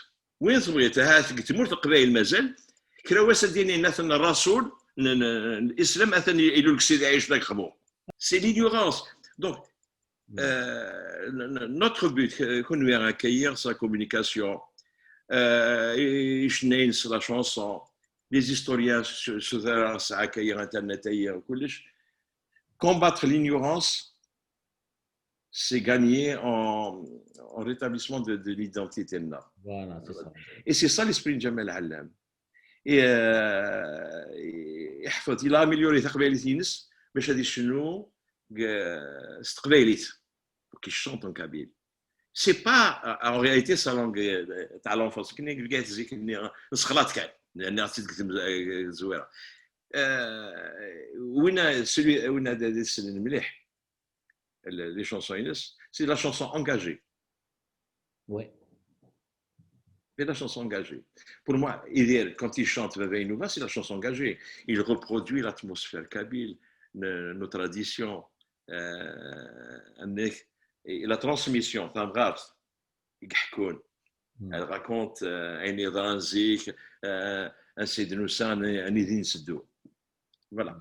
وين تبغيت, ها في تمورت القبائل مازال كرا واس ديني ناثن الرسول, الاسلام اثن يلو لك سيدي عيش لك خبو. C'est l'ignorance. Donc, euh, notre but, كون ويا كير sa communication, euh, يشنين la chanson, les historiens, sur, sur, كير internet, كلش, combattre l'ignorance, c'est gagner en, en rétablissement de, de l'identité. Voilà, c'est ça. Et c'est ça l'esprit de Jamal Allam. Et, euh, et, il a amélioré تقبايليت ينس باش غادي يشنو تقبايليت pour qu'il chante en kabyle. C'est pas, en réalité, sa langue, euh, تاع l'enfance. كنا قاعد زيك نسخلات كان لان عرفتي تقدم زويره. وين celui وين هذا السن مليح les chansons ينس, c'est la chanson engagée. Ouais. C'est la chanson engagée. Pour moi, il est, quand il chante Baba Inouva, c'est la chanson engagée. Il reproduit l'atmosphère kabyle, nos traditions, euh, et la transmission, تمغارت, يقحكون. Elle raconte, euh, ayen yeḍran zik, euh, ansi d-nusa, anida i nteddu. Voilà.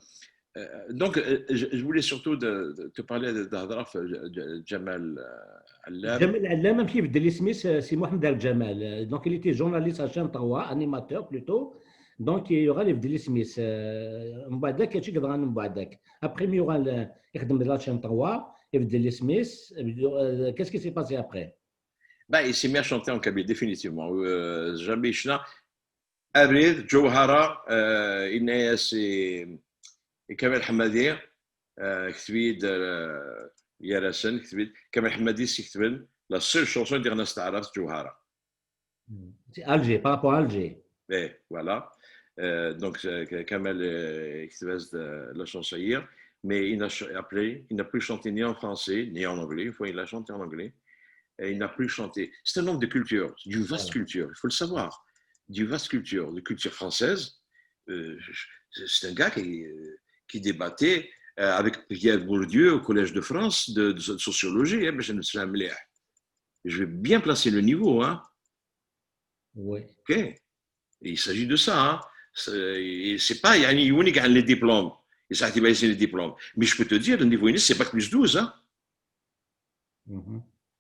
Euh, donc, euh, je, je voulais surtout de, de te parler de, de Hadraf, euh, Jamal, euh, Allam. Jamal Allam, amek ibeddel isem-is, euh, c'est Mohamed Al Jamal. Euh, donc, il était journaliste à Chaîne trois, animateur plutôt. Donc, il y aura les isem-is. Euh, mbadak, tu vas mbadak. Après, il y aura le, يخدم la Chaîne trois, ibeddel isem-is. Euh, qu'est-ce qui s'est passé après ? Ben, il s'est mis à chanter en kabyle, définitivement. Euh, jamais يشنا. Abrid, Jawhara, euh, yenna-yas i, i Kamel Ḥemmadi, euh, kteb-iyi-d, euh, gar-asen, kteb-iyi-d, Kamel Ḥemmadi s-iketben, la seule chanson i d-iɣenna s taɛrabt, Jawhara. C'est Alger, par rapport à Alger. Eh, voilà. Euh, donc, euh, Kamel, euh, ikteb-as-d, euh, la chanson-agi, mais il n'a ch-, après, il n'a plus chanté ni en français, ni en anglais. Une fois, il a chanté en anglais. Et il n'a plus chanté. C'est un homme de culture, d'une vaste culture, il faut le savoir. D'une vaste culture, de culture française. Euh, c'est un gars qui, euh, qui débattait, euh, avec Pierre Bourdieu au Collège de France de, de sociologie, hein, mais je ne sais pas. Je vais bien placer le niveau, hein. Oui. Ok. Et il s'agit de ça, hein. C'est, c'est pas, يعني, يوني كاع les diplômes. Et ça, c'est les diplômes. Mais je peux te dire, le niveau initial, c'est bac plus douze, hein.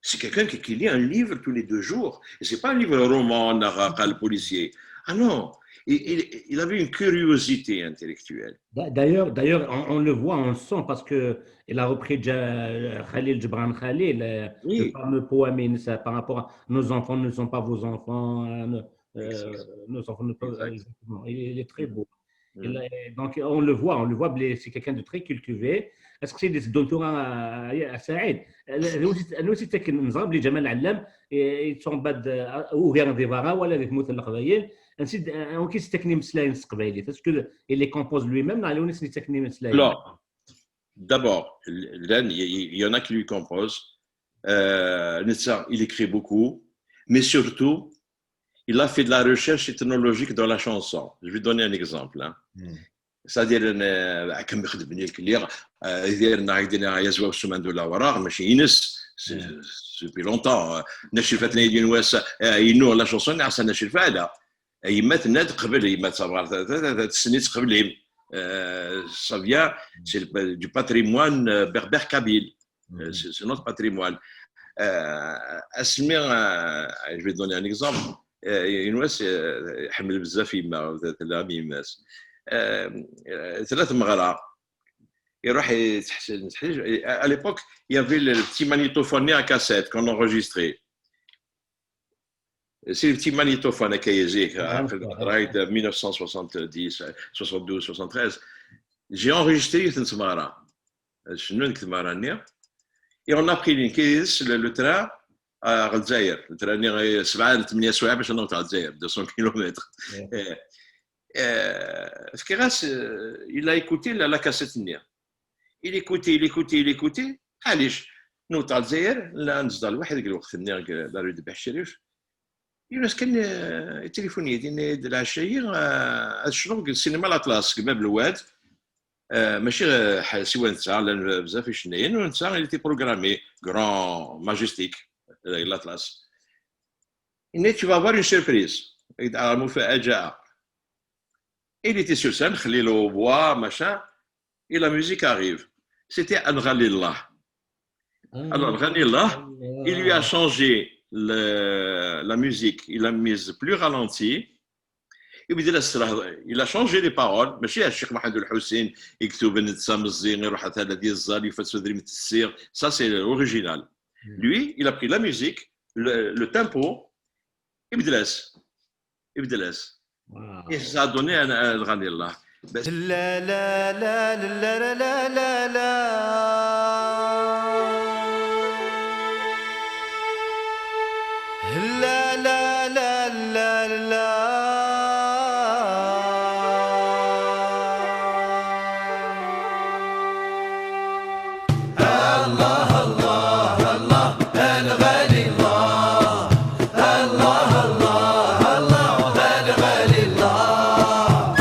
C'est quelqu'un qui, qui lit un livre tous les deux jours. Et c'est pas un livre roman, ناغ قال policier. Ah non, il, il, il avait une curiosité intellectuelle. D'ailleurs, d'ailleurs, on, on le voit, on le sent, parce que il a repris Khalil Gibran Khalil, euh, oui, le fameux poème, par rapport à nos enfants ne sont pas vos enfants, euh, nos enfants ne peuvent, exactement. Il, il est très beau. Il, donc, on le voit, on le voit, c'est quelqu'un de très cultivé. Est-ce que c'est des doctorats à Saïd ? Nous aussi, نزغب لي جمال علام, ils sont bad, ou bien des vara, ولا des mots de l'Aqbayel. Ainsi, on qui s'est technique, c'est ce que il les compose lui-même, là, on s'est technique, d'abord, il y en a qui lui composent. Euh, il écrit beaucoup, mais surtout, il a fait de la recherche ethnologique dans la chanson. Je vais donner un exemple, hein. C'est-à-dire, كم يخدم لي الكليغ, يدير نهار يدير يزوى سمان دو لا وراغ, ماشي ينس, depuis longtemps. نشر فاتنا يدين واس, ينو la chanson, نعسى نشر فعلا. يمات ناد قبل, يمات صبغار تسنيت قبل. Ça vient, c'est du patrimoine berbère kabyle. C'est notre patrimoine. Asmi, je vais donner un exemple. Une fois, يحمل بزاف يما, تلا يماس. ثلاث مغرا. يروح يتحسن, à l'époque, il y avait le petit magnétophone à cassette qu'on enregistrait. C'est le petit magnétophone à Kayezek, de mille neuf cent soixante-dix, soixante-douze, soixante-treize. J'ai enregistré une tmara. Et on a pris une caisse, le, le train à Alger. Le train, deux cents kilomètres. Il a écouté la, la cassette. Il écoutait, il écoutait, il écoutait. علاش نوض على الجزائر, لا نزدار واحد ديك الوقت هنا, دار الذبح الشريف. يونس كان, آه، تليفوني يديني العشية, آه، هاد الشنو, السينما لاطلاس باب الواد. آه، ماشي غير سوى نتا, لان بزاف يشناين, ونتا اللي تي بروغرامي كرون ماجيستيك لاطلاس. Il dit, tu vas avoir une surprise. المفاجأة. Il était sur scène, خلي له بوا, machin. Et la musique arrive. C'était Anghani Allah. Alors, Anghani Allah, il lui a changé le, la musique, il l'a mise plus ralentie. Ibdel-as s lehḍ-, il a changé les paroles, mačči ar Ccix Muḥend Ulḥusin i yektuben d tameẓẓi, iruḥ ata ad yeẓẓal, yufa-tt udrim tessiɣ. Ça, c'est original. Lui, il a pris la musique, le, le tempo, ibdel-as. Ibdel-as. Wow. Et ça a donné un, un grand élan. بس لا لا لا لا لا لا لا لا لا لا لا لا الله الله الله الغالي الله الله الله الله الغالي الله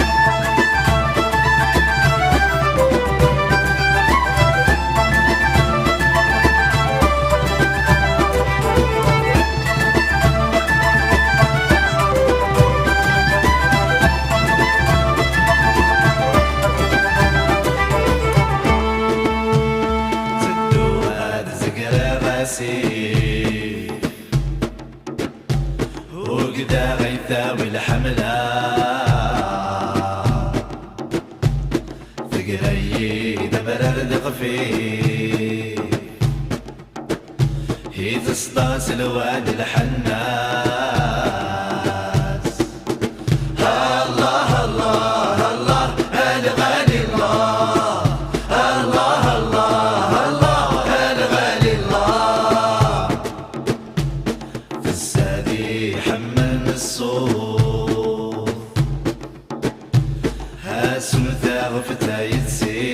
تدو هاد زقرا راسي وقدا غيثاوي الحملة ثقري دبرر دغفي هي تسطاس الواد الحناس الله الله الله الغالي الله الله الله الله الغالي الله في السادي حمل الصوت هاسم ثاغ في تايتسي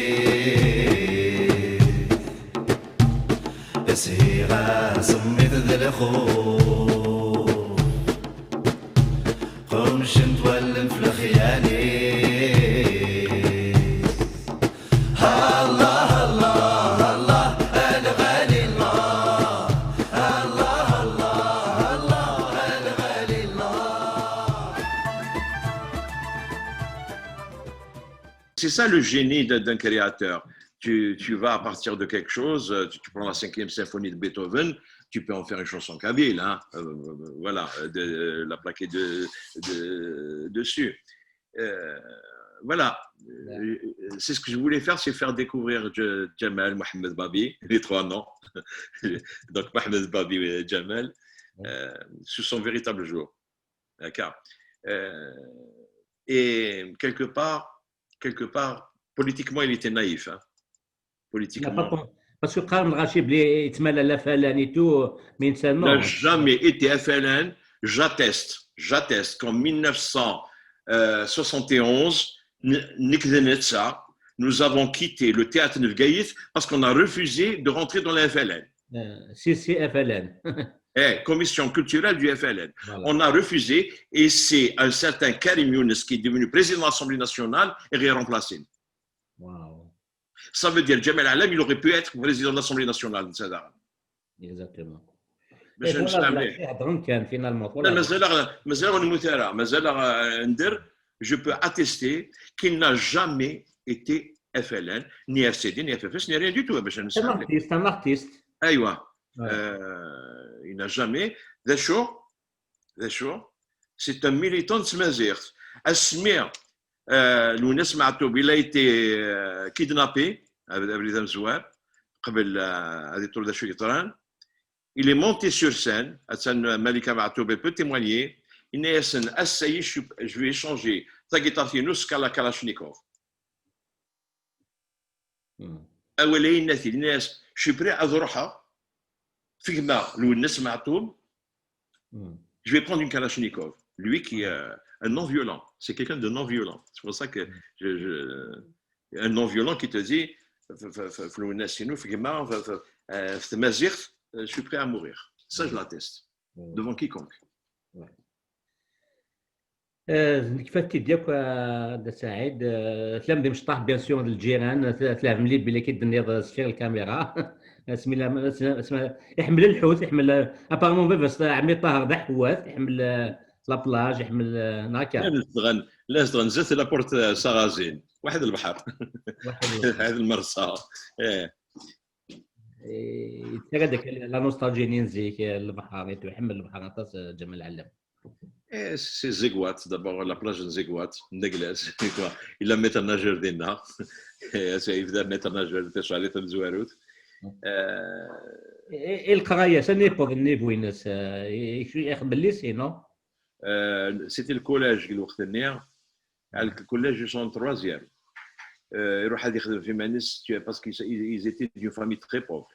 اسهيغا سميت ذا الخوف قوم شنت ولن في الخيالي الله الله الله الغالي الله الله الله الله الغالي الله C'est ça le génie d'un d'un créateur. Tu, tu vas à partir de quelque chose, euh, tu, tu prends la cinquième symphonie de Beethoven, tu peux en faire une chanson kabyle, hein, euh, voilà, de, la plaquer de, de- dessus. Euh, voilà. Euh, C'est ce que je voulais faire, c'est faire découvrir Dj- Djamal, Mohamed Babi, les trois noms. Donc Mohamed Babi et Djamal, euh, sous son véritable jour. D'accord. Euh, et quelque part, quelque part, politiquement, il était naïf. Hein. Il n'a pas Politiquement. ton- Parce que قال الغاشي بلي يتملى لا فلان et tout, mais Il n'a non. Jamais été F L N. J'atteste, j'atteste qu'en mille neuf cent soixante et onze, n- nek d netta, nous avons quitté le théâtre de Bgayet parce qu'on a refusé de rentrer dans la F L N. Euh, C C F L N. Eh, commission culturelle du F L N. Voilà. On a refusé et c'est un certain Karim Younes qui est devenu président de l'Assemblée nationale et qui a remplacé. Wow. Ça veut dire Djamal Alem, il aurait pu être président de l'Assemblée nationale. Exactement. باش إيه، نسمع voilà, مليح. هضرن كان فينالمون. لا، مازال، مازال ما نموت راه، مازال ندير. Je peux attester qu'il n'a jamais été F L N, ni F C D, ni F F S, ni rien du tout. باش C'est un نسمع مليح. Artiste, un artiste. ايوا. Ouais. Euh, il n'a jamais. D acu, d acu, c'est un militant de Tmaziɣt. Asmi, euh, Lwennas Meɛtub, il a été euh, kidnappé, abrid amezwar, قبل euh, ad yeṭṭul d acu yeḍran. Il est monté sur scène, atan Malika Meɛtub, elle peut témoigner. Il a dit, ass-a, je suis- je vais échanger ta guitare-inu s la Kalachnikov. Hmm. Awal-a yenna-t-id, yenna-as, je suis prêt ad ruḥeɣ, fegmeɣ Lwennas Meɛtub, Hmm. je vais prendre une Kalachnikov. Lui qui est euh, un non-violent, c'est quelqu'un de non-violent. C'est pour ça que je, je- un non-violent qui te dit, f- f- f- f- Lwennas-inu, fegmeɣ, f- f- euh, f tmaziɣt, euh, je suis prêt à mourir. Ça, je l'atteste, Hmm. devant quiconque. آه، نكفات كي ديك آه، دا سعيد آه، تلام دي مشطاح بيان سور الجيران تلام لي بلي كي دنيا سفير الكاميرا اسمي لا اسمي يحمل الحوت يحمل ابارمون بس عمي طاهر دا حوات يحمل آه، لابلاج يحمل آه، ناكا لا زدغن، لا زدغن زدت لابورت ساغازين، واحد البحر، واحد المرسى. ايه. تلقى داك لا نوستالجي نينزيك البحر يحمل البحر عطاس جمال العلام. Eh, c'est Zegouat, d'abord la plage de Zegouat, Negles, quoi. Il a maître nageur dinna. Eh, c'est évidemment maître nageur, c'est Charlie Tamzouarout. Euh, Et, et le travail, ça n'est pas venu, vous, Inès, euh, et je suis rebellé, c'est non? Euh, c'était le collège, le collège, ils sont en troisième. Euh, يروح هذا يخدم في مانيس، parce qu'ils ils étaient d'une famille très pauvre.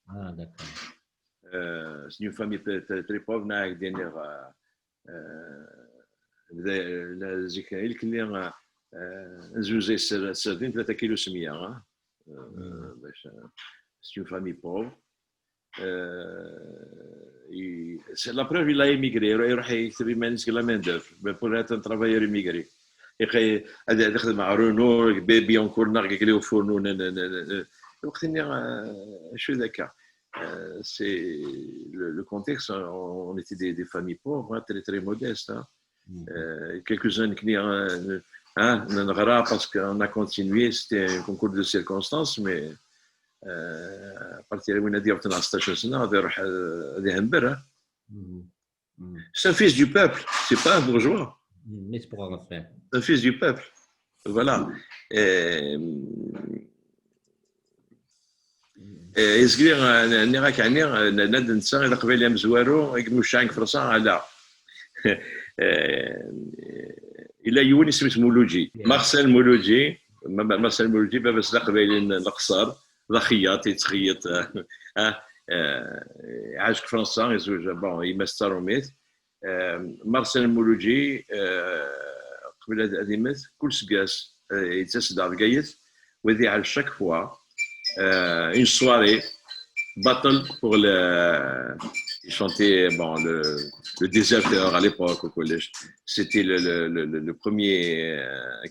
Ah, d'accord. Euh, c'est une famille très, très, très pauvre. ناك دينير زيك الكلي نزوزي سردين ثلاثة كيلو سمية. C'est une famille pauvre. Euh, il- c'est la preuve, il a émigré. Il a émigré la main d'œuvre, mais pour être un travailleur immigré. هذا يخدم مع رونو، بيبي اونكور ناغ كلي فورنو. وقت شو ذاك. C'est le, le contexte, on était des, des familles pauvres, hein, très, très modestes. Hein. Euh, quelques-uns qui hein, hein, parce qu'on a continué, c'était un concours de circonstances, mais euh, à partir de هذه عطنا ستة عشر سنة، هذا يروح هذا يهمبر. C'est un fils du peuple, c'est pas un bourgeois. Mais c'est pour en faire. C'est un fils du peuple. Voilà. Et, et est-ce que نيغاك يعني ناد نسا إذا قبيل يمزوارو يقدموا الشعب فرنسا على إلا يونس اسمه مولوجي، مارسيل مولوجي. مارسيل مولوجي بابا سلا قبيلي نقصر، ذا خياط يتخيط. عاش في فرنسا، يزوج بون يما ستاروميت. مارسيل مولوجي قبل هذا الاديمات كل سقاس يتسدى في قايث، وذي على chaque fois une soirée battle pour le chanter, bon, le, le déserteur à l'époque au collège. C'était le, le, le, le premier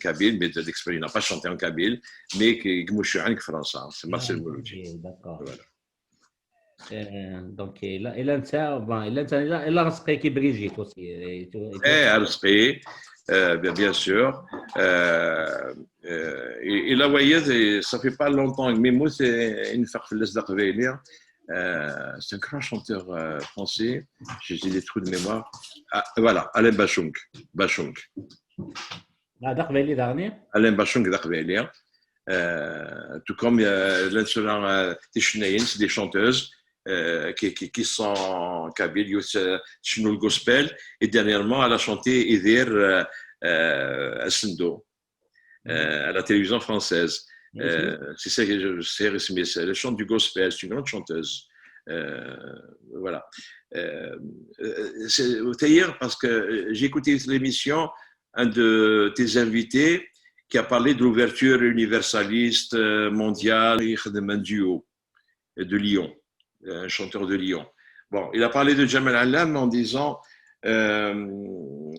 kabyle, mais d'exprès il n'a pas chanté en kabyle, mais qui مشهور في فرنسا, c'est Marcel Mouloudji. D'accord. Voilà. Donc, il a, il a, bon, il a, il a, il a رزقي كي Brigitte aussi. Eh, رزقي, euh, bien, bien sûr. Euh, euh, il a voyagé, ça fait pas longtemps, mais moi, c'est une fois que je l'ai c'est un grand chanteur euh, français, j'ai des trous de mémoire. Ah, voilà, Alain Bachung. Bachung. Ah, d aqbayli daɣen? Alain Bachung d aqbayli. Euh, tout comme euh, l'un de ceux-là, euh, des chanteuses euh, qui, qui, qui sont kabyles, euh, le gospel, et dernièrement, elle a chanté Idir euh, euh, Asendo euh, à la télévision française. Euh, c'est ça que je sais, mais elle chante du gospel, c'est une grande chanteuse. Euh, voilà. Euh, c'est d'ailleurs parce que j'ai écouté l'émission, un de tes invités qui a parlé de l'ouverture universaliste euh, mondiale, un duo de Lyon, un chanteur de Lyon. Bon, il a parlé de Jamal Alam en disant euh,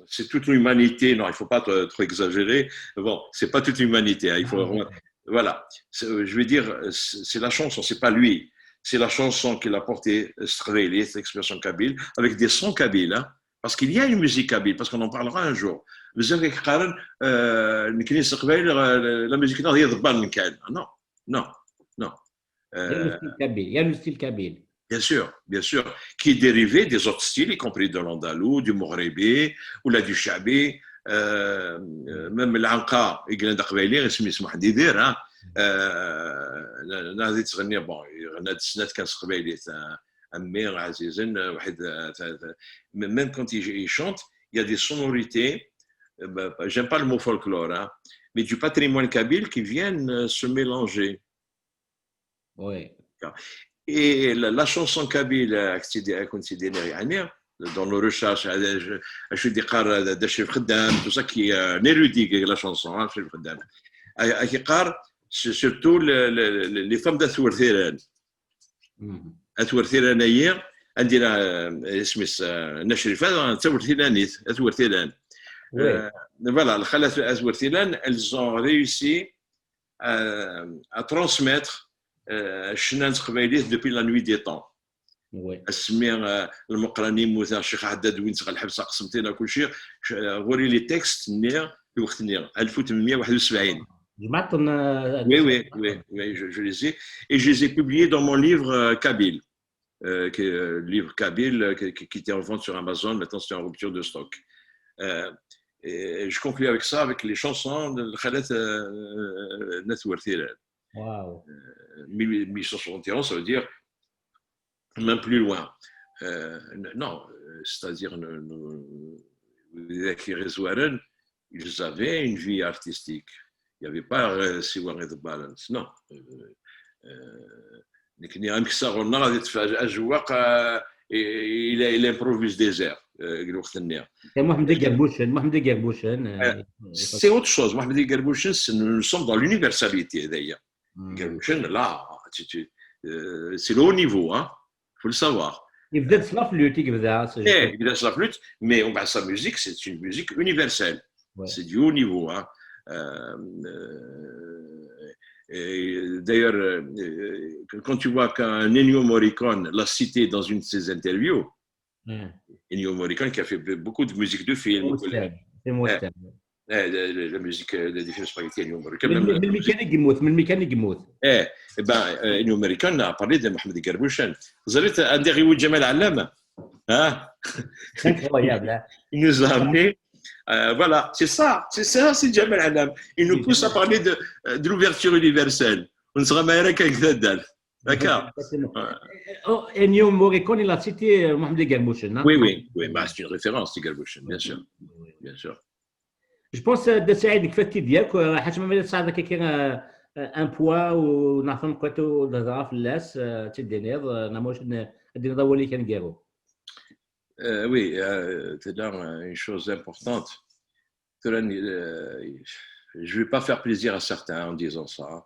c'est toute l'humanité. Non, il ne faut pas trop, trop exagérer. Bon, c'est pas toute l'humanité. Hein, il faut vraiment... Voilà. Je veux dire, c'est la chanson, c'est pas lui. C'est la chanson qu'il a portée, cette expression kabyle, avec des sons kabyles. Hein, parce qu'il y a une musique kabyle, parce qu'on en parlera un jour. بزاف كيقارن نكني نسقبل la musique ناض يضبان كان. Non, non, non. Il y a le style kabyle, il y a le style kabyle. Bien sûr, bien sûr, qui est dérivé des autres styles, y compris de l'andalou, du maghribi, ou là du shabi, euh, même l'anqa, il y a un اسمه محمد دير, hein. ناضي تغني, bon, غنى سنات كان سقبيلي, même quand il chante, il y a des sonorités, j'aime pas le mot folklore, hein, mais du patrimoine kabyle qui viennent se mélanger. Oui. Et la, la chanson kabyle, dans nos recherches, je suis des tout ça qui est érudit, la chanson, hein, c'est surtout les femmes d'Atwertiran. Atwertiran, عندنا اسمها نشرفة, Atwertiranit, Atwertiran. Voilà, الخالات Atwertiran, elles ont réussi à, à transmettre euh, ccna n teqbaylit depuis la nuit des temps. Oui. Asmi lmeqran yemmut, Ccix Ɛeddad wwin-t ɣer lḥebs, aqsemṭin, kulci, ɣur-i les textes-nni, lweqt-nni, ألف وثمانمية وواحد وسبعين. Jemɛeɣ-ten. Oui, oui, oui, oui, je, je les ai. Et je les ai publiés dans mon livre euh, kabyle. Euh, qui, euh, livre kabyle euh, qui, qui, était en vente sur Amazon, maintenant c'est en rupture de stock. Euh, et je conclus avec ça, avec les chansons de Khalat euh, Natwer Tiran. Waouh. Mille huit cent soixante et onze, ça veut dire même plus loin. Euh, non, c'est-à-dire, ils avaient une vie artistique. Il n'y avait pas euh, siwa de balance, non. Euh, euh, nekni amek sa ɣur-neɣ ad itfeɛ ajewwaq, il improvise des airs deg lweqt-nni. Mohamed Guermouchène, Mohamed Guermouchène. C'est autre chose. Mohamed Guermouchène, nous sommes dans l'universalité d'ailleurs. Guermouchène, là, c'est le haut niveau, hein. Il faut le savoir. Il faisait de la flûte, il faisait. Eh, il faisait de la flûte, mais on, bah, sa musique, c'est une musique universelle. Ouais. C'est du haut niveau, hein. Euh, euh, d'ailleurs, euh, quand tu vois qu'un Ennio Morricone l'a cité dans une de ses interviews, mm. Ennio Morricone qui a fait beaucoup de musique de film. C'est western. Eh, la, la, la musique euh, des films spaghetti Ennio Morricone. Mais, mais, mais, mais, mais, eh, eh ben, euh, Ennio Morricone a parlé de Mohamed Guermouchène. Vous avez un dérivé Jamal Allam, hein? Incroyable, hein? Il nous a amené. Euh, voilà, c'est ça, c'est ça, c'est Jamal Allam. Il nous pousse à parler de, euh, de l'ouverture universelle. On ne sera pas avec D'accord. Oh, Ennio Morricone, il a cité euh, Mohamed Guermouchène. Hein? Oui, oui, oui, bah, c'est une référence, Guermouchène, bien sûr. Bien sûr. Je pense que Saïd, il fait bien que حتى ما صار كيكي un point ou نعرف نقطه دغا في اللاس تدينيض نموش الدين ضولي كان جيرو. Oui, c'est là une chose importante. Je ne vais pas faire plaisir à certains en disant ça.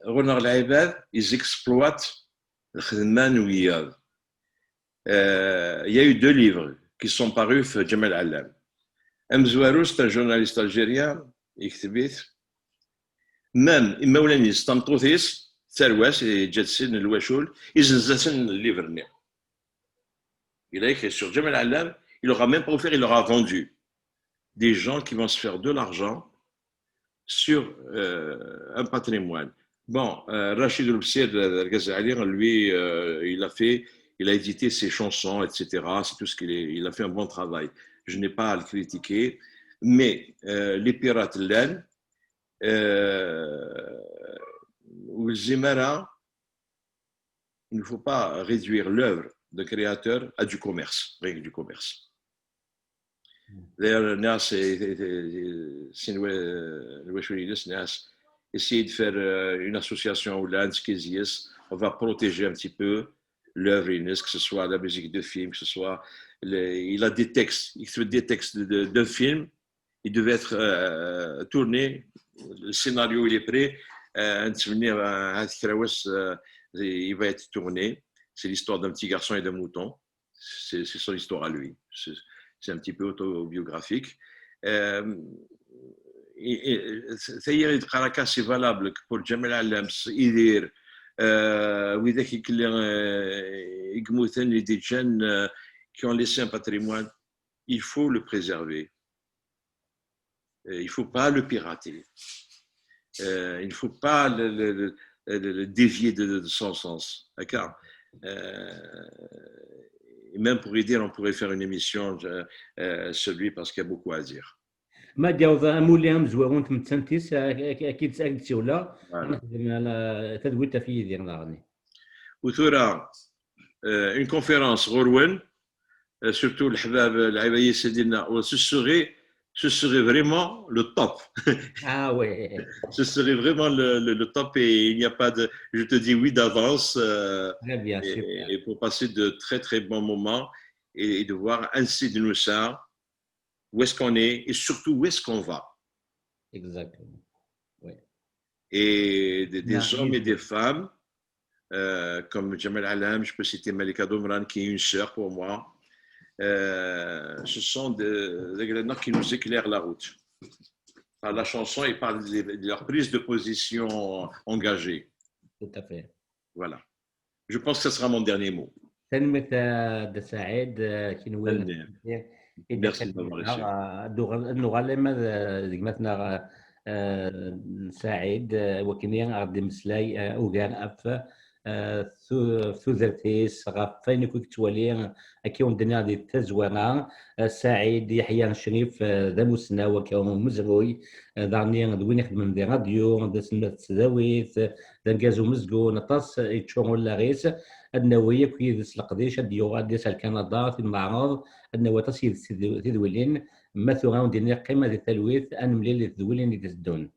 Ɣur-neɣ lɛibad, ils exploitent lxedma n wiyaḍ. Euh, il y a eu deux livres qui sont parus في Jamal Allam. Amezwaru, c'est un journaliste algérien, yekteb-it. Même imawlan-is, tameṭṭut-is, tarwa-s, yeǧǧa-tt sin n lwacul, izenz-asen livre-nni. Il a écrit sur Jamal Allam, il n'aura même pas offert, il aura vendu. Des gens qui vont se faire de l'argent sur euh, un patrimoine. Bon, euh, Rachid Loubsir, lui, euh, il a fait, il a édité ses chansons, et cetera. C'est tout ce qu'il est. Il a fait un bon travail. Je n'ai pas à le critiquer. Mais euh, les pirates, là, euh, il ne faut pas réduire l'œuvre de créateur à du commerce, rien que du commerce. D'ailleurs, Nas, essayer de faire euh, une association où on va protéger un petit peu l'œuvre, que ce soit la musique de film, que ce soit... Il a des textes, il fait des textes d'un film, il devait être euh, tourné, le scénario il est prêt, euh, il va être tourné. C'est l'histoire d'un petit garçon et d'un mouton. C'est son histoire à lui. C'est un petit peu autobiographique. Euh, et, et, c'est valable pour Jamal Allam, Idir, euh, les jeunes euh, qui ont laissé un patrimoine, il faut le préserver. Euh, il ne faut pas le pirater. Euh, il ne faut pas le, le, le, le dévier de, de, son sens. D'accord ? Euh, et même pour Idir, on pourrait faire une émission euh, euh, sur lui parce qu'il y a beaucoup à dire. Ma d-yaweḍ amulli amezwaru n tmettant-is, ad k-id-siwleɣ, ad nexdem tadwilt ɣef Yidir daɣen. U tura, une conférence ɣur-wen, surtout le Habab, le Habab Yessedina, ce serait, ce serait vraiment le top. Ah ouais. Ce serait vraiment le, le, le top et il n'y a pas de, je te dis oui d'avance. Euh, très bien, et, et pour passer de très très bons moments et, et de voir ainsi de nous ça, où est-ce qu'on est et surtout où est-ce qu'on va. Exactement. Oui. Et des, des hommes et des femmes euh, comme Jamal Allam, je peux citer Malika Doumran, qui est une sœur pour moi. Euh, ce sont des, des grenades qui nous éclairent la route. Par la chanson et par les, leur prise de position engagée. Tout à fait. Voilà. Je pense que ce sera mon dernier mot. Tanemmirt a Dda Saɛid, kenwi. Merci d'avoir reçu. Ad nuɣal ama d gma-tneɣ Saɛid, wakken ad ɣ-d-imeslay ugar ɣef eh, tu- tudert-is, ɣef wayen akk i yettwali, akka i wen-d-nniɣ di tazwara. Eh, Saɛid Yeḥya Crif, eh, d amussnaw akka umezruy, eh, daɣen d win ixeddmen di ṛṛadyu, d aselmad n tesdawit, eh, d argaz umezgun, aṭas yeččur ulaɣ-is. Ad nawi akk yid-s leqdic, ad d-yuɣal ad d-yas ar Kanada, ad t-id-neɛreḍ, ad nawi aṭas yid-s tid- tidwilin. Ma tura ur d-nniɣ qqim di talwit, ad nemlil di tedwilin i d-iteddun.